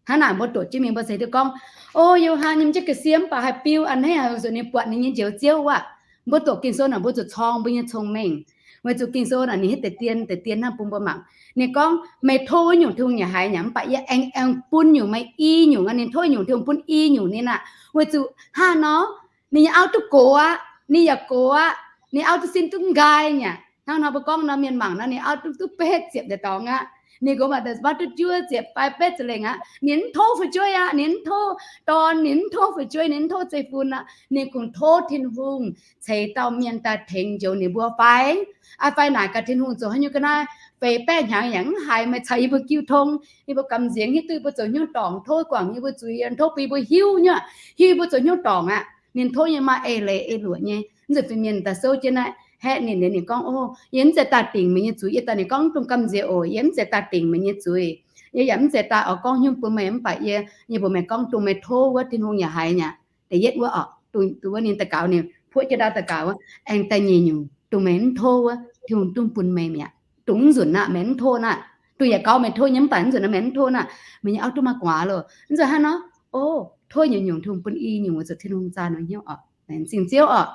Hnangv naaic mbuo doqc jienv mingh mbuo se hiuv duqv gorngv, O, Yo^han nyei m'jieqv ga'sie mv baac haih biu a'hneiv haic, weic zuqc ninh buatc ninh nyei Njoux Ziouv wuov. Mbuo doqc Ging-Sou naaic mbuo zuqc corng mbuo nyei cong-mengh, weic zuqc Ging-Sou naaic ninh hiuv deix dien, deix dien hnangv bun mbuo mangc. Ninh gorngv, Meih tov wuov nyungc Tin-Hungh yaac haiz nyei aqv, mv baac yie aengx, aengx bun nyungc meih i nyungc aqv. Ninh tov nyungc Tin-Hungh bun i nyungc ninh aqv, weic zuqc hnangv nor ninh nyei auv duqv gox aqv, ninh yaac gox aqv, ninh auv duqv sin duqv nqaai nyei aqv. Hnangv nor mbuo gorngv nor mienh mangc nor ninh auv duqv, duqv betv ziepc nzeic dorngx aqv. Ninh gox maaih deix maav duqv juov ziepc fai betv ziepc lengh aqv. Ninh mv tov fu'jueiv aqv, ninh mv tov dorn, ninh mv tov fu'jueiv, ninh mv tov zeiv-fun aqv. Ninh kungx tov Tin-Hungh ceix dauh mienh daaih tengx njoux ninh mbuo fai? Aa, fai naaic gaax Tin-Hungh zoux haaix nyungc ga'naaiv, feix baeqv hnyangx yaac mv haiz meih caux yie mbuo jiu tong, yie mbuo gamh nziex hiuv duqv yie mbuo zoux hnyouv dorngc, tov guangc yie mbuo zuiz, tov bun yie mbuo hiuv nyei, hiuv yie mbuo zoux hnyouv dorngc aqv. Ninh tov nyei maaih eix leiz eix luoqc nyei. Mv zeiz fin-mienh daaih souv jienv naaiv haeqv ninh, ninh gorngv, O, yie mv zeiz daaih dingc meih nyei zuiz. Yie daaih ninh gorngv, Dongh gamh nziex oc, yie mv zeiz daaih dingc meih nyei zuiz. Yie yaac mv zeiz daaih oix gorngv hnyouv bun meih, mv baac yie, yie mbuox meih gorngv dongh meih tov wuov Tin-Hungh yaac haiz nyei aqv. Da'yietv wuov oc, dongh wuov ninh daux gaux, ninh puoqv jienv ndau daux gaux wuov. Aengx da'nyeic nyungc, dongh meih mv tov wuov Tin-Hungh duqv bun meih mi'aqv. Dongh mv nzunc naaiv meih mv tov naaiv. Dongh yaac gaux meih tov nyei, mv baac mv nzunc naaiv meih mv tov naaiv, meih nyei auv duqv maaih gu'nguaaz loh. Mv nzunc hnangv nor, o, tov nyungc-nyungc Tin-Hungh bun i nyungc weic zuqc Tin-Hungh zaah ninh hnyouv oc. Laengz zingh Ziouv oc.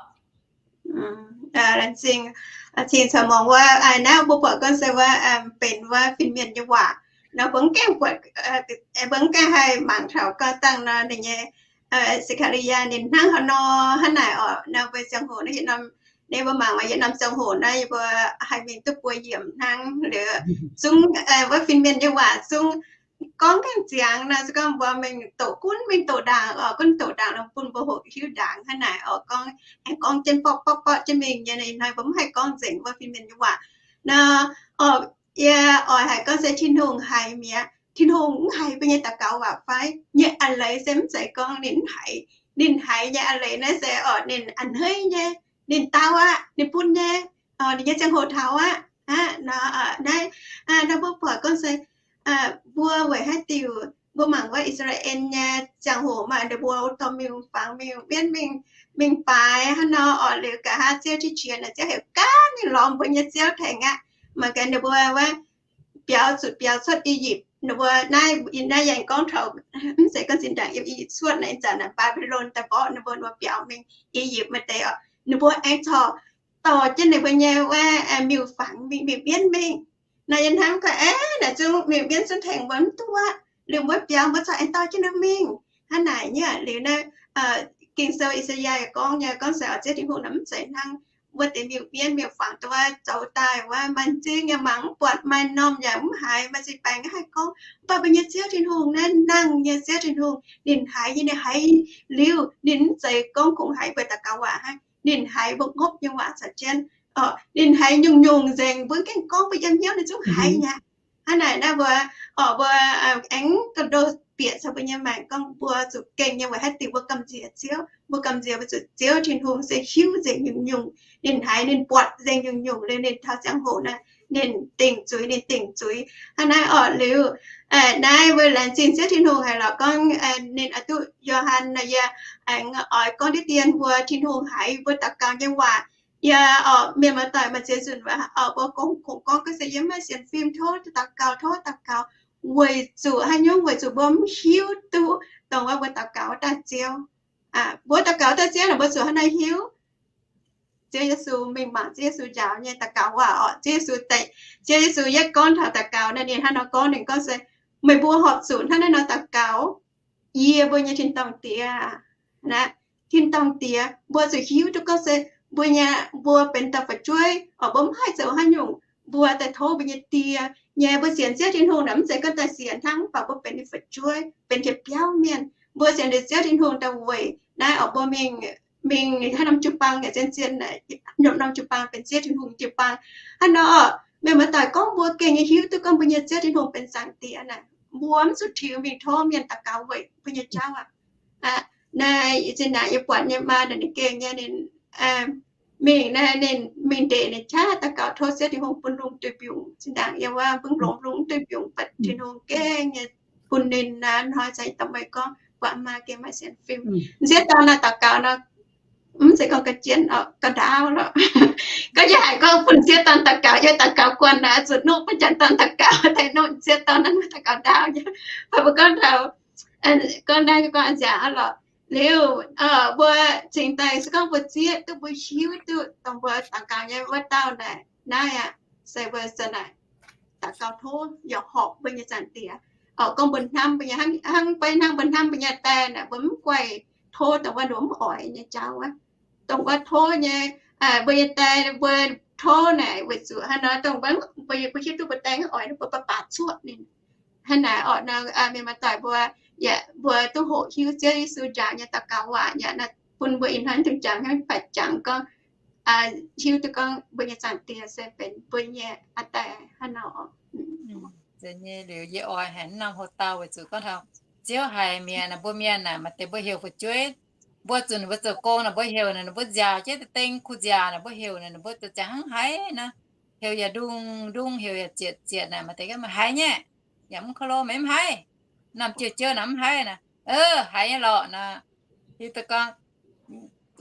Cingx caux muangx wuov naaiv mbuo buatc gorngv se wuov benx wuov fin-mienh nyei waac nor, mbuo mv gaengh buatc, mbuo mv gaengh haih mangc taux gauh dangh nor ninh nyei Se^kaa^li^yaa ninh hnangv haaix nor hnangv naaic oc. Nor mbuo ziangh hoc naaiv, naaiv mbuo mangc maaih yietc norm ziangh hoc naaiv yie mbuo haih mingh duqv buo yiemc hnangv liuz, zungv wuov fin-mienh nyei waac zungv gorngv gaengh ziangx nor, se gorngv mbuo mingh doqc gunv mingh doqc ndaangc oc, gunv doqc ndaangc nor bun mbuo hoqc hiuv ndaangc hnangv naaic oc. Gorngv aengx gorngv jienv borqv borqv borqv jienv mingh nyei, ih hnoi mbuo mv haih gorngv nzengc wuov fin-mienh nyei waac nor. Yie oix haiz gorngv se Tin-Hungh haiz mi'aqv. Tin-Hungh mv haiz mbuo nyei daux gaux waac fai? Nyei a'leiz se mv zeiz gorngv ninh mv haiz. Ninh haiz nyei a'leiz naaiv se oc, ninh a'hneiv nyei, ninh dau aqv, ninh bun nyei, ninh nyei ziangh hoc taux aqv. Naaiv, naaiv mbuo buatc gorngv se mbuo weic haaix diuc mbuo mangc wuov I^saa^laa^en nyei ziangh hoc maaih ninh mbuo dorh miuc-fangx miuc-mienv mingh, mingh baaix hnangv nor oc. Liuz nqa'haav Ziouv jiv jiex naaic, Ziouv heuc gaav ninh lorz mbuo nyei ziouv tengx aqv. Mangc gaax ninh mbuo wuov biaux zuqc biaux cuotv I^yipv, ninh mbuo naaiv, naaiv yaac gorngv taux mv zeiz gorngv zinh ndaangc yiem I^yipv cuotv naaiv, ih zanc naaic Mbaa^mbi^lon daaih mborqv ninh mbuo, ninh mbuo biaux mingh I^yipv maaih deix oc. Ninh mbuo aengx corc dorh jienv ninh mbuo nyei wuov miuc-fangx mingh, miuc-mienv mingh. Naaiv yie hnamv gorngv, aeqv, naaic zungv miuc-mienv zungv tengx mbuo mv duqv aqv. Liuz mbuo biaux mbuo corc aengx dorh jienv ninh mingh hnangv naaic nyei. Liuz naaiv Ging-Sou I^saa^yaa yaac gorngv nyei, gorngv se oc, Ziouv Tin-Hungh naaic mv zeiz hnangv wuov deix miuc-mienv miuc-fangx dongh wuov zoux daaih wuov maaih m'zing yaac mangc mv buatc, maaih m'normh yaac mv haiz, maaih m'zing baengx haih gorngv. Mv baac mbuo nyei Ziouv Tin-Hungh naaiv, hnangv nyei Ziouv Tin-Hungh ninh haiz nyei, ninh haiz liuz ninh mv zeiz gorngv kungx haiz mbuo daux gaux waac hnangv, ninh haiz mbuo ngopv nyei waac caux jienv. Ninh haiz nyungc-nyungc nzengc, mbuo mv gaengh gorngv, mbuo yiem hnyouv ninh zungv haiz nyei. Hnangv naaic naaiv mbuo, oc, mbuo aengx ga'ndo bieqc caux mbuo nyei maengc gorngv mbuo zuqc gengh nyei weic haaix diuc mbuo gamh nziex Ziouv. Mbuo gamh nziex weic zuqc Ziouv Tin-Hungh se hiuv nzengc nyungc-nyungc, ninh haiz, ninh buatc nzengc nyungc-nyungc liuz ninh taux ziangh hoc naaic ninh dingc zuiz, ninh dingc zuiz. Hnangv naaiv orqc. Liuz naaiv mbuo laengz zingh Ziouv Tin-Hungh haic lorqc. Gorngv ninh oix duqv Yo^han nor, yie aengx oix gorngv diqv dien mbuo Tin-Hungh haiz mbuo daux gaux nyei waac. Yie orqc, mienh muoz-doic maaih ziex nzunc orqc, mbuo kungx gorngv gorngv se yiem maaih sienx fim tov daux gaux, tov daux gaux, weic zuqc haaix nyungc? Weic zuqc mbuo mv hiuv duqv dongh wuov mbuo daux gaux daaih Ziouv. Mbuo daux gaux daaih Ziouv naaic, mbuo zuqc hnangv naaiv hiuv Ziouv Yesu mingh mangc Ziouv Yesu njaaux nyei daux gaux waac orqc. Ziouv Yesu deix, Ziouv Yesu yietv gorngv taux daux gaux naaiv, ninh hnangv nor gorngv, ninh gorngv se, meih mbuo horpc zuqc hnangv naaiv nor daux gaux, Yie mbuo nyei tin-dorngh Diex, tin-dorngh Diex. Mbuo zuqc hiuv duqv gorngv se mbuo nyei, mbuo benx dauh fu'jueiv orqc, mbuo mv haih zoux haaix nyungc, mbuo daaih tov mbuo nyei Die nyei. Mbuo sienx Ziouv Tin-Hungh naaic mv zeiz gorngv daaih sienx hnangv, mv baac mbuo benx ninh fu'jueiv, benx jiex biauv mienh. Mbuo sienx liuz Ziouv Tin-Hungh daaih weic naaiv orqc, mbuo mingh, mingh haaix norm jiu-baang yaac zien-zien, norm jiu-baang benx Ziouv Tin-Hungh jiu-baang. Hnangv nor orqc, mienh muoz-doic, gorngv mbuo gengh nyei hiuv duqv gorngv mbuo nyei Ziouv Tin-Hungh benx Zaangc Diex naaic, mbuo mv zuqc tiux mingh tov mienh daux gaux weic mbuo nyei jauv aqv. Naaiv zinh ndaangc yie buatc nyei maa ninh gengh nyei, ninh mingh naaiv, ninh mingh ndeic ninh qaqv daux gaux tov Ziouv Tin-Hungh bun lungh duih mbiungc. Zinh ndaangc yie wuov mbuo longx lungh duih mbiungc, mv baac Tin-Hungh gengh nyei bun ninh naaiv hnoi cingx dongh meih gorngv buatc maa gengh maaih sienx fim. M'sieqv dorn naaiv daux gaux nor, mv zeiz gorngv ga'jienv orqc, ga'ndaauv lorqc. Gorngv yie haiz gorngv bun m'sieqv dorn daux gaux, yie daux gaux guanh naaic, zuqc nuqv bun m'jangc dorn daux gaux, daaih nuqv m'sieqv dorn naaiv daux gaux ndaauv nyei. Mv baac mbuo gorngv taux, gorngv naaiv gorngv an ziangx lorqc. Liuz mbuo cingx daaih se gorngv mbuo zieqv duqv, mbuo hiuv duqv dongh mbuo daux gaux nyei wuov dauh naaic, naaiv aqv, se mbuo za'naaic daux gaux tov yaac horpc mbuo nyei Zaangc Diex orqc, gorngv mbuo hnamv mbuo nyei, hnangv beiv hnangv mbuo hnamv mbuo nyei die naaic, mbuo mv guaih tov dongh wuov nduov mv oix nyei jauv wuov. Dongh wuov tov nyei, mbuo nyei die, mbuo tov naaic weic zuqc hnangv nor, dongh mbuo, mbuo hiuv duqv mbuo die mv oix, mbuo baac baac cuoqv ninh. Hnangv naaic orqc, mienh muoz-doic mbuo, yaac mbuo duqv hoqc hiuv Ziouv Yesu njaaux nyei daux gaux waac yaac bun mbuo ih hnoi mv dungx jangx hnangv baeqc jangx gorngv, hiuv duqv gorngv mbuo nyei Zaangc Diex se benx mbuo nyei aa die hnangv nor. Zeiz nyei. Liuz yie oix haiz norm hoc-dauh weic zuqc gorngv taux Ziouv haiz mienh naaic, mbuo mienh naaic maaih deix mbuo heuc fu'jueiv, mbuo zuqc ninh mbuo zoux gong naaic, mbuo heuc naaic, ninh mbuo nziaauc jienv deix ding kuh nziaauc naaic, mbuo heuc naaic, ninh mbuo zoux ziangx hnangv haiz nor, heuc yaac ndung ndung, heuc yaac zietc zietc naaic, maaih deix gorngv meih haiz nyei, yaac mv ko lo, meih mv haiz, norm jiouv jiouv naaic mv haiz naaic, haiz nyei lorqc naaic. Hiuv duqv gorngv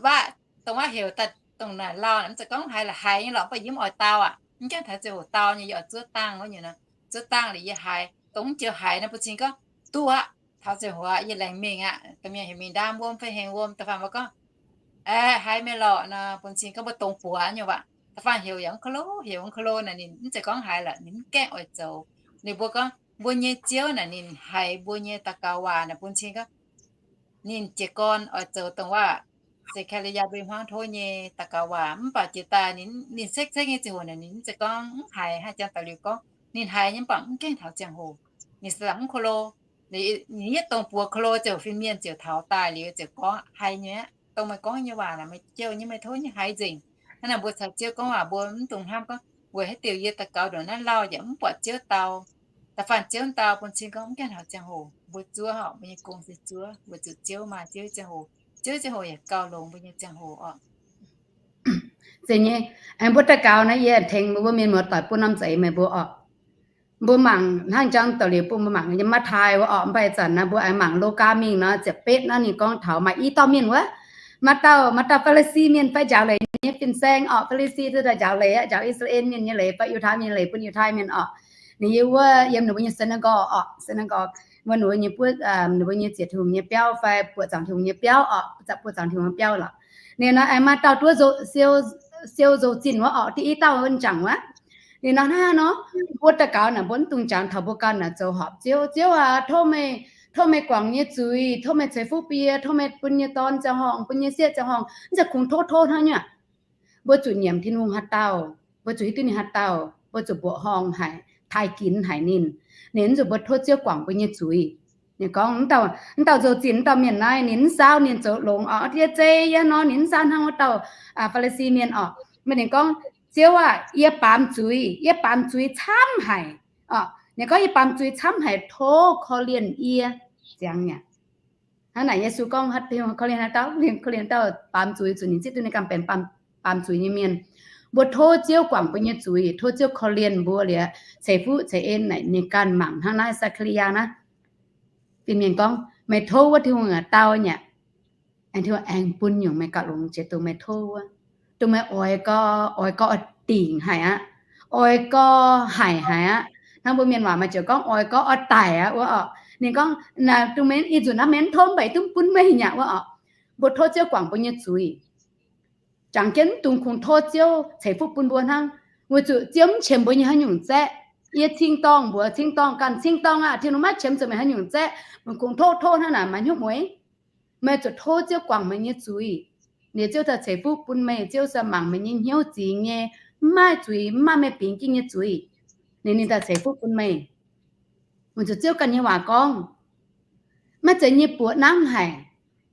waac, dongh waac heuc daaih dongh naaic lauh naaic, mv zeiz gorngv haiz la'haiz nyei lorqc, mv baac yie mv oix dau aqv. Mv gaengh taux ziangh hoc dau nyei, yie oix zuov dangh wuov nyungc nor. Zuov dangh liuz yie haiz, dongh mv ziouc haiz nor, bun cing gorngv duqv aqv. Taux ziangh hoc yie laengz mingh aqv, domh mienh heuc mingh ndaam wuom fai hengx wuom, da'faanh mbuo gorngv, haiz meih lorqc nor, bun cing gorngv mbuo dongz buoz nyei waac. Da'faanh heuc yaac mv ko lo, heuc mv ko lo naaic, ninh mv zeiz gorngv haiz lorqc, ninh mv gaengh oix zoux. Ninh mbuo gorngv mbuo nyei Ziouv naaic, ninh haiz mbuo nyei daux gaux waac naaic, bun cing gorngv ninh jiez gorn oix zoux dongh waac Za'kaa^li^yaa mbuo hmuangv tov nyei daux gaux waac. Mv baac jiex daaih ninh, ninh sekv-sekv nyei ziangh hoc naaic, ninh mv zeiz gorngv mv haiz, hnangv janx daux liuz gorngv ninh haiz nyei, mv baac mv gaengh taux ziangh hoc. Ninh se mv ko lo. Ninh yietv dongh buoz ko lo ziouc fin-mienh ziouc taux daaih liuz ziouc gorngv haiz nyei aqv. Dongh meih gorngv nyei waac naaic, meih jouh nyei, meih tov nyei haiz nzengc. Hnangv naaic mbuo caux Ziouv gorngv waac, mbuo mv dungx hnamv gorngv weic haaix diuc yie daux gaux ndongc naaiv lauh yaac mv buatc Ziouv dau. Da'faanh Ziouv dau, bun cing gorngv mv gaengh taux ziangh hoc. Mbuo zuov orqc, mbuo nyei gong se zuov, mbuo zuqc Ziouv maah, Ziouv ziangh hoc, Ziouv ziangh hoc yaac gauh longx mbuo nyei ziangh hoc orqc. Zeiz nyei. Aengx mbuo daux gaux naaiv, yie tengx mbuo mienh muoz-doic bun norm za'eix meih mbuo orqc. Mbuo mangc hnangv janx daux liuz bun mbuo mangc yiem Matv^taai wuov orqc, mv baac ih zanc naaiv mbuo aengx mangc Logaa mingh nor, ziepc betv nor ninh gorngv taux maaih i dauh mienh wuov, maaih dauh, maaih dauh Faa^li^si mienh fai njaaux leiz nyei fin-saeng orqc. Faa^li^si se daaih njaaux leiz aqv, njaaux I^saa^laa^en mienh nyei leiz fai Yiutai mienh leiz bun Yiutai mienh orqc. Ninh yiem wuov, yiem ninh mbuo nyei synagogue orqc, synagogue, wuov ninh mbuo nyei buov, ninh mbuo nyei ziec Tin-Hungh nyei biauv fai buoqc zaangc Tin-Hungh nyei biauv orqc, buoqc zaangc Tin-Hungh nyei biauv lorqc. Ninh nor aengx maaih dauh duqv siou, siou nzou-zinh wuov orqc, diuh i dauh wuov jangc wuov. Ninh nor hnangv nor, mbuo daux gaux naaic mbuo mv dungx jangx taux mbuo ganh naaic zoux horpc Ziouv. Ziouv aac, tov meih, tov meih guangc nyei zuiz, tov meih ceix fuqv bie, tov meih bun nyei dorn ziangh horngh, bun nyei sieqv ziangh horngh, mv zeiz kungx tov tov hnangv nyei aqv. Mbuo zuqc nyiemc Tin-Hungh haaix dauh, mbuo zuqc hiuv duqv ninh haaix dauh, mbuo zuqc mbuoqc horngh haic, taaih ginx haic ninh. Ninh mv zuqc mbuo tov Ziouv guangc mbuo nyei zuiz. Ninh gorngv, mv dauh nzou-zinh, mv dauh mienh naaiv, ninh mv saauv ninh zoux longx orqc, yie zei yie nor, ninh mv saauv hnangv wuov dauh Faa^li^si mienh orqc. Mv baac ninh gorngv, Ziouv aah! Yie baamz zuiz, yie baamz zuiz camv haic orqc. Ninh gorngv, yie baamz zuiz camv haic, tov korv-lienh yie. Ziangx mi'aqv. Hnangv naaic Yesu gorngv, korv-lienh haaix dauh? Korv-lienh dauh baamz zuiz, zuqc ninh zieqv duqv ninh ganh benx baamz zuiz nyei mienh. Mbuo tov Ziouv guangc mbuo nyei zuiz, tov Ziouv korv-lienh mbuo liuz, ceix fuqv ceix en naaic ninh ganh mangc hnangv naaiv Saa^kaa^li^yaa naaiv. Fin-mienh gorngv, meih tov wuov Tin-Hungh dau nyei aqv, Tin-Hungh aengx bun nyungc meih gauh longx jiex dongh meih tov wuov. Dongh meih oix gau, oix gau oix dingc haic aqv, oix gau haic haic aqv. Hnangv mbuo mienh waac maaih ziouc gorngv oix gau oix daic aqv wuov orqc. Ninh gorngv, dongh meih ih nzunc naaiv meih mv tov mv baac yie duqv bun meih nyei aqv wuov orqc. Mbuo tov Ziouv guangc mbuo nyei zuiz. Jangx jienv mv dungx kungx tov Ziouv ceix fuqv bun mbuo hnangv, weic zuqc Ziouv mv qiemx mbuo nyei haaix nyungc zaeqv. Yie cing-dorngh mbuox cing-dorngh ganh, cing-dorngh aah, Tin-Hungh maiv qiemx zuqc meih haaix nyungc zaeqv. Meih kungx tov tov hnangv naaic maaih hnyouv mueiz. Meih zuqc tov Ziouv guangc meih nyei zuiz. Liuz Ziouv daaih ceix fuqv bun meih, Ziouv se mangc meih nyei hnyouv zingx nyei, mv maaih zuiz, mv maaih meih bingx jienv nyei zuiz. Liuz ninh daaih ceix fuqv bun meih. Weic zuqc Ziouv ganh nyei waac gorngv, maiv zeiz nyei buoz nangv haic,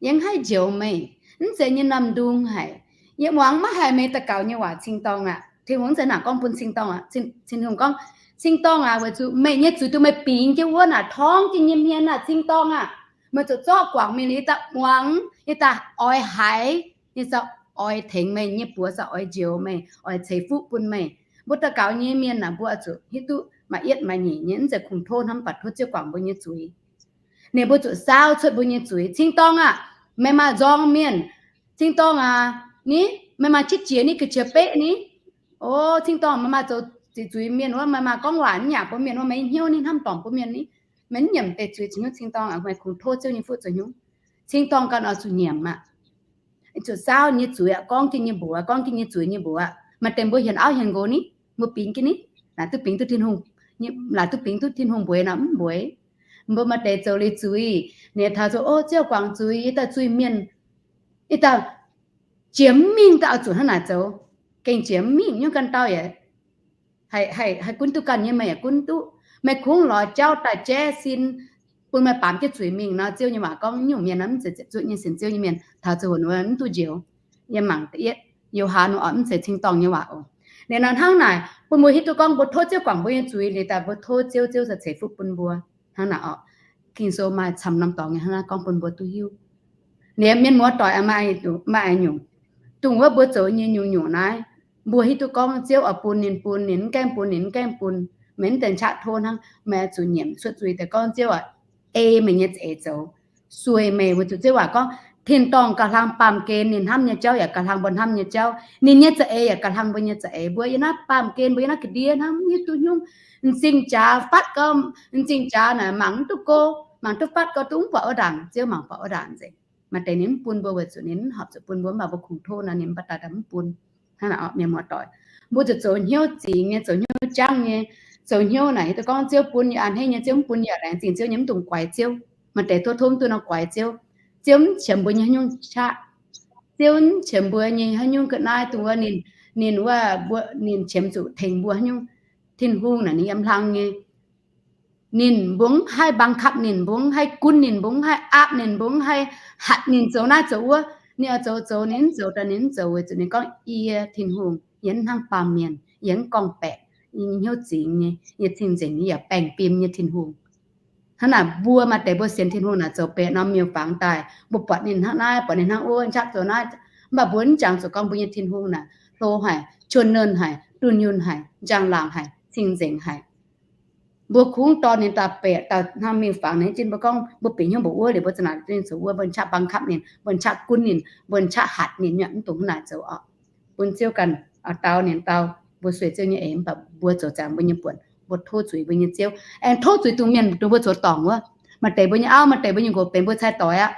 yie mv haih njoux meih. Mv zeiz nyei norm ndung haic, yie muangx maiv haih meih daux gaux nyei waac, cing-dorngh aqv. Tin-Hungh mv zeiz naaic gorngv bun cing-dorngh aqv. Tin-Hungh gorngv, cing-dorngh aqv, weic zuqc meih nyei zuiz dongh meih bingx jienv wuov naaic torngv jienv nyei mienh aah, cing-dorngh aqv. Meih zuqc zorqv guangc mingh liuz daaih muangx, liuz daaih oix haiz, liuz daaih oix tengx meih nyei buoz, daaih oix njoux meih, oix ceix fuqv bun meih. Mbuo daux gaux nyei mienh naaic, mbuo oix zuqc hiuv duqv maaih yietv maaih nyeic nyei, mv zeiz kungx tov hnangv, mv baac tov Ziouv guangc mbuo nyei zuiz. Ninh mbuo zuqc saauv cuotv mbuo nyei zuiz. Cing-dorngh aah, meih maaih nzorng mienh. Cing-dorngh aac, ni, meih maaih qiex jiez ni, ga'qiex beqv ni. O, cing-dorngh meih maaih zoux ziqc zuiz mienh wuov, meih maaih gorngv waac mv nyaangc bun mienh wuov, meih hnyouv ni hnamv dorngc bun mienh ni. Meih mv nyiemc deix zuiz zoux hnyouv cing-dorngh aac, meih kungx tov Ziouv nyei fuqv zoux hnyouv. Cing-dorngh ganh oix zuqc nyiemc aqv. Zuqc saauv nyei zuiz aqv, gorngv jienv nyei mbuox, gorngv jienv nyei zuiz nyei mbuox aqv. Maaih deix mbuo hienx auv hienx nqox ni, mbuo bingx jienv ni, laaic duqv bingx duqv Tin-Hungh, laaic duqv bingx duqv Tin-Hungh mbueix nor mv mbueix. Mbuo maaih deix zoux liuz zuiz, ninh taux zuqc, o, Ziouv guangc zuiz, yie daaih zuiz-mienh, yie daaih jiex mv mingh daaih oix zuqc hnangv naaic zoux. Gengh jiex mv mingh, nyungc ganh dauh yaac haih gunv duqv ganh nyei, meih yaac gunv duqv. Meih kungx lorz jauv daaih jaiv sin bun meih baamz jienv zuiz mingh nor, Ziouv nyei waac gorngv nyungc mienh nor mv zeiz ziepc zuoqv nyei sienx Ziouv nyei mienh, taux ziangh hoc mv duqv njoux. Yie mangc da'yietv Yo^han oc, mv zeiz cing-dorngh nyei waac oc. Liuz nor hnangv naaic bun mbuo hiuv duqv gorngv mbuo tov Ziouv guangc mbuo nyei zuiz liuz daaih mbuo tov Ziouv, Ziouv se ceix fuqv bun mbuo. Hnangv naaic oc, Ging-Sou maaih camv norm dorngx nyei hnangv naaiv gorngv bun mbuo duqv hiuv. Liuz mienh muoz-doic, maaih nyungc, dongh wuov mbuo zoux nyei nyungc-nyungc naaiv, mbuo hiuv duqv gorngv Ziouv oix bun ninh bun, ninh mv gaengh bun ninh mv gaengh bun. Meih mv deix qaqv tov hnangv, meih zuqc nyiemc cuotv zuiz deix gorngv Ziouv aac, ei meih nyei za'eix zoux, sueih meih. Weic zuqc Ziouv waac gorngv, tin-dorngh gauh hlang baamh gen, ninh hnamv nyei jauv yaac gauh hlang mbuo hnamv nyei jauv, ninh nyei za'eix yaac gauh hlang mbuo nyei za'eix. Mbuo yie naaiv baamh gen, mbuo yie naaiv ga'ndiev hnangv, mv hiuv duqv hnyungv. M'zing jaax fatv gau, m'zing jaax naaic mangc mv duqv go, mangc duqv fatv gau, duqv mv buatc wuov ndaangc, Ziouv mangc buatc wuov ndaangc nzengc. Maaih deix ninh mv bun mbuo weic zuqc ninh mv horpc zuqc bun mbuo, mv baac mbuo kungx tov nor ninh mv baac daaih mv bun. Hnangv naaic oc, mienh muoz-doic, mbuo zuqc zoux hnyouv zingx nyei, zoux hnyouv jangv nyei, zoux hnyouv naaic hiuv duqv gorngv Ziouv bun yie aa hneiv nyei, Ziouv mv bun yie aa laengz zingh, Ziouv nyei mv dungx guaix Ziouv. Maaih deix tov tov mv duqv nor guaix Ziouv. Ziouv mv qiemx mbuo nyei haaix nyungc qaqv. Ziouv mv qiemx mbuo nyei haaix nyungc ga'naaiv dongh wuov ninh, ninh wuov mbuo, ninh qiemx zuqc tengx mbuo haaix nyungc. Tin-Hungh naaic ninh yiem hlang nyei. Ninh, mbuo mv haih บังคับ ninh, mbuo mv haih gunv ninh, mbuo mv haih aapv ninh, mbuo mv haih hatc ninh zoux naaiv zoux wuov. Ninh oix zoux zoux, ninh mv zoux daaih ninh mv zoux, weic zuqc ninh gorngv, yie Tin-Hungh, yie mv hnangv baamh mienh, yie mv gorngv-baeqc, yie nyei hnyouv zingx nyei, yie cing-nzengc nyei, yaac baengh fim nyei Tin-Hungh. Hnangv naaic mbuo maaih deix mbuo sienx Tin-Hungh naaic zoux bieqc norm miuc-fangx daaih, mbuo buatc ninh hnangv naaiv, buatc ninh hnangv wuov, qaqv zoux naaiv, mv baac mbuo mv jangx zuqc gorngv mbuo nyei Tin-Hungh naaic hlo haic, cuotv nernh haic, dunh yunh haic, njang-laangc haic, cing-nzengc haic. Mbuo kungx dorh ninh daaih bieqc daaih hnangv miuc-fangx ninh jin mbuo gorngv mbuo bieqc hnyouv mbuo wuov liuz, mbuo za'naaic dunh yunh zoux wuov, mbuo qaqv บังคับ ninh, mbuo qaqv gunv ninh, mbuo qaqv hatc ninh, mv dungx hnangv naaic zoux oc. Bun Ziouv ganh dau ninh dau, mbuo sueih Ziouv nyei eix, mv baac mbuo zoux ziangx mbuo nyei buonc, mbuo tov zuiz mbuo nyei Ziouv, aengx tov zuiz dongh mienh dongh mbuo zoux dorngc wuov. Maaih deix mbuo nyei auv, maaih deix mbuo nyei nqox benx mbuo cai doic aqv.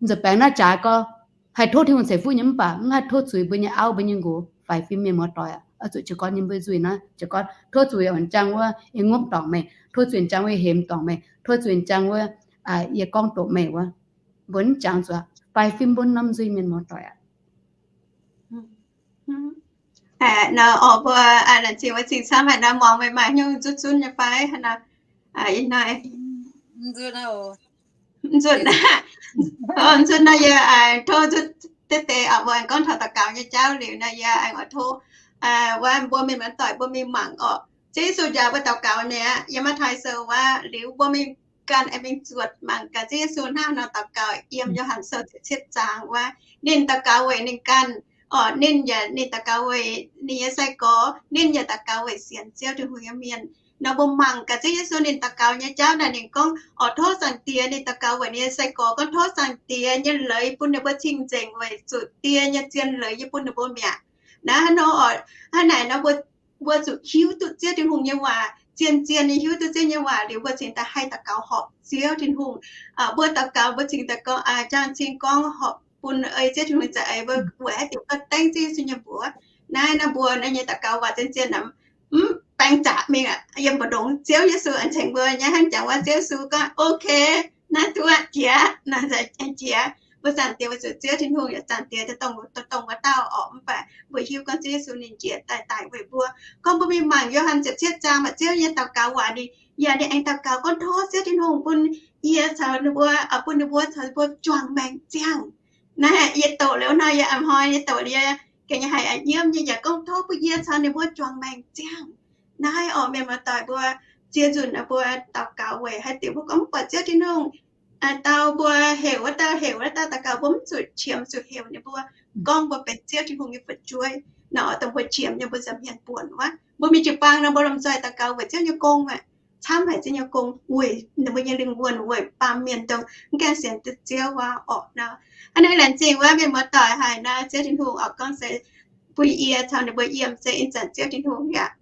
Nzuih baengx naaiv jaaix gorx, haih tov Tin-Hungh ceix fuqv nyei mv baac mv haih tov zuiz mbuo nyei auv mbuo nyei nqox. Faix fim mienh muoz-doic aac, oix zuqc jiez gorn nyei mbuo nzuih naaiv jiez gorn, tov zuiz oix jangx wuov yie ngopv dorngc meih, tov zuiz jangx wuov yie hemx dorngc meih, tov zuiz jangx wuov yie gorngv doqc meih wuov. Mbuo mv jangx zuqc, faix fim mbuo norm nzuih mienh muoz-doic aac. Nor oc, mbuo laengz zingh wuov zingh camv haic nor, muangx meih maaih hnyouv nzutv zunv nyei fai? Nzutv, nzutv nor yie tov nzutv deix deix oc. Mbuo aengx gorngv taux daux gaux nyei jauv liuz nor, yie aengx oix tov wuov mbuo mienh muoz-doic mbuo mingh mangc oc. Ziouv Yesu njaaux mbuo daux gaux naaic, yiem Matv^tai Sou wuov, liuz mbuo mingh ganh aengx mingh zuotc mangc gaax Ziouv Yesu hnangv haaix nor daux gaux. Yiem Yo^han Sou ziepc cietv zaang wuov, ninh daux gaux weic ninh ganh, Orqc, ninh yaac ninh daux gaux weic ninh nyei sai-gorx, ninh yaac daux gaux weic sienx Ziouv Tin-Hungh nyei mienh. Nor mbuo mangc gaax Ziouv Yesu ninh daux gaux nyei jauv naaic, ninh gorngv, orqc, tov Zaangc Diex, ninh daux gaux weic ninh nyei sai-gorx gorngv, tov Zaangc Diex nyei leiz bun ninh mbuo cing-nzengc weic zuqc die nyei zien leiz yie bun ninh mbuo mi'aqv. Naaiv hnangv nor, orqc, hnangv naaic nor mbuo, mbuo zuqc hiuv duqv Ziouv Tin-Hungh nyei waac, zien-zien nyei hiuv duqv Ziouv nyei waac liuz, mbuo cingx daaih haih daux gaux horpc Ziouv Tin-Hungh. Mbuo daux gaux mbuo cingx daaih gorngv, jang cing gorngv horpc bun ei Ziouv Tin-Hungh za'eix, mbuo weic haaix diuc gorngv dengv Ziouv Yesu nyei mbuox. Naaiv nor mbuo naaiv nyei daux gaux waac zien-zien mv baeng zaqc mingh aqv. Yiem mbu'ndongx Ziouv Yesu aengx cengx mbuo nyei hnangv jangx waac Ziouv Yesu gorngv, ok, naaiv duqv jiex, jiex. Mbuo Zaangc Diex weic zuqc Ziouv Tin-Hungh yaac Zaangc Diex dongh, dongh wuov dauh orqc, mv baac mbuo hiuv gorngv Ziouv Yesu ninh njiec daaih daic weic mbuo. Gorngv mbuo mingh mangc Yo^han ziepc cietv zaang, maaih Ziouv nyei daux gaux waac ninh, yaac ninh aengx daux gaux gorngv, tov Ziouv Tin-Hungh bun yie caux ninh mbuo, bun ninh mbuo caux mbuo juangc maengc ziangh. Naaiv yie doqc liuz nor, yie a'hnoi yie doqc liuz, gengh nyei haiz a'nyiemv nyei yaac gorngv, tov bun yie caux ninh mbuo juangc maengc ziangh. Naaiv orqc, mienh muoz-doic mbuo, ziex nzunc mbuo daux gaux weic haaix diuc mbuo gorngv mv buatc Ziouv Tin-Hungh dau mbuo heuc wuov dauh, heuc wuov dauh daux gaux, mbuo mv zuqc qiemx zuqc heuc ninh mbuo gorngv mbuo benx Ziouv Tin-Hungh nyei fu'jueiv nor, dongh mbuo qiemx nyei mbuo nza'hmien buonc wuov. Mbuo mingh jiu-baang nor mbuo lomh nzoih daux gaux weic Ziouv nyei gong aqv, camv haic Ziouv nyei gong, weic ninh mbuo nyei lingh wuonh, weic baamh mienh dongh mv gaengh sienx duqv Ziouv wuov orqc nor. Hnangv naaiv laengz zingh wuov mienh muoz-doic haic nor, Ziouv Tin-Hungh oix gorngv se bun yie caux ninh mbuo yiem se ih zanc Ziouv Tin-Hungh yaac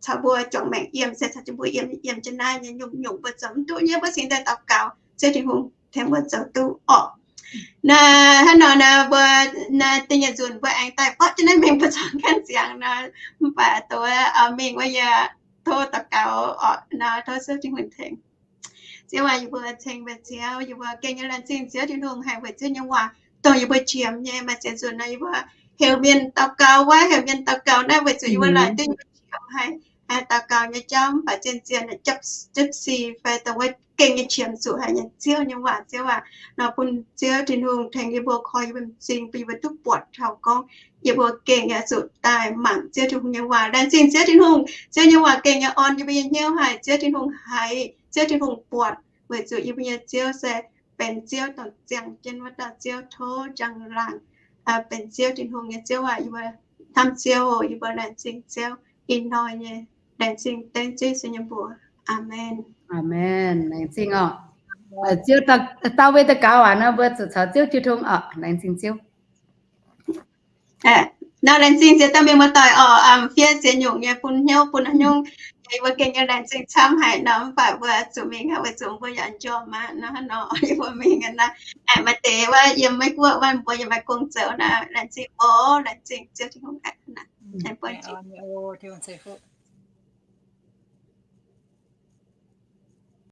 caux mbuo juangc maengc yiem, se caux mbuo yiem, yiem jienv naaiv nyei nyungc-nyungc mbuo zoux mv duqv nyei, mbuo cingx daaih daux gaux Ziouv Tin-Hungh tengx mbuo zoux duqv orqc. Naaiv hnangv nor naaiv mbuo, naaiv da'nyeic nzunc mbuo aengx daaih borqv jienv naaiv mingh mbuo zorng gaengh ziangx nor, mv baac dongh mingh wuov yie tov daux gaux orqc nor, tov Ziouv Tin-Hungh tengx. Ziouv aac, yie mbuo ceng mbuo Ziouv, yie mbuo gengh nyei laengz zingh Ziouv Tin-Hungh haic weic Ziouv nyei waac dongh yie mbuo qiemx nyei. Maaih ziex nzunc nor yie mbuo heuc mienh daux gaux wuov, heuc mienh daux gaux naaiv weic zuqc yie mbuo laaic duqv nyei qiemx haic, daux gaux nyei jauv mv baac zien-zien japv si fai dongh wuov gengh nyei qiemx zuqc haic nyei Ziouv nyei waac. Ziouv aac, nor bun Ziouv Tin-Hungh tengx yie mbuo koi yie mbuo m'zing, bun yie mbuo duqv buatc taux gorngv yie mbuo gengh yaac zuqc daaih mangc Ziouv Tin-Hungh nyei waac. Laengz zingh Ziouv Tin-Hungh, Ziouv nyei waac gengh nyei orn yie mbuo nyei hnyouv haic. Ziouv Tin-Hungh haiz, Ziouv Tin-Hungh buatc, weic zuqc yie mbuo nyei Ziouv se benx Ziouv dongh ziangh jienv wuov dauh Ziouv, tov njang-laangc benx Ziouv Tin-Hungh nyei Ziouv aac. Yie mbuo hnamv Ziouv oc. Yie mbuo laengz zingh Ziouv ih hnoi nyei, laengz zingh dengv Ziouv Yesu nyei mbuox. Aamen. Aamen. Laengz zingh oc. Ziouv, dau mbuo daux gaux aac nor, mbuo zuqc caux Ziouv jiu tong oc. Laengz zingh Ziouv. Nor laengz zingh Ziouv dauh mienh muoz-doic oc, fiev ziex nyungc nyei bun hnyouv bun haaix nyungc. Yie mbuo gengh nyei laengz zingh camv haic nor, mv baac mbuo zuqc mingh aqv, weic zuqc mbuo yaac njormh aqv nor. Hnangv nor yie mbuo mingh aqv nor, maaih deix wuov yiem Meiv Guoqv wuov mbuo yaac maaih gong zoux nor, laengz zingh oc, laengz zingh Ziouv Tin-Hungh aqv.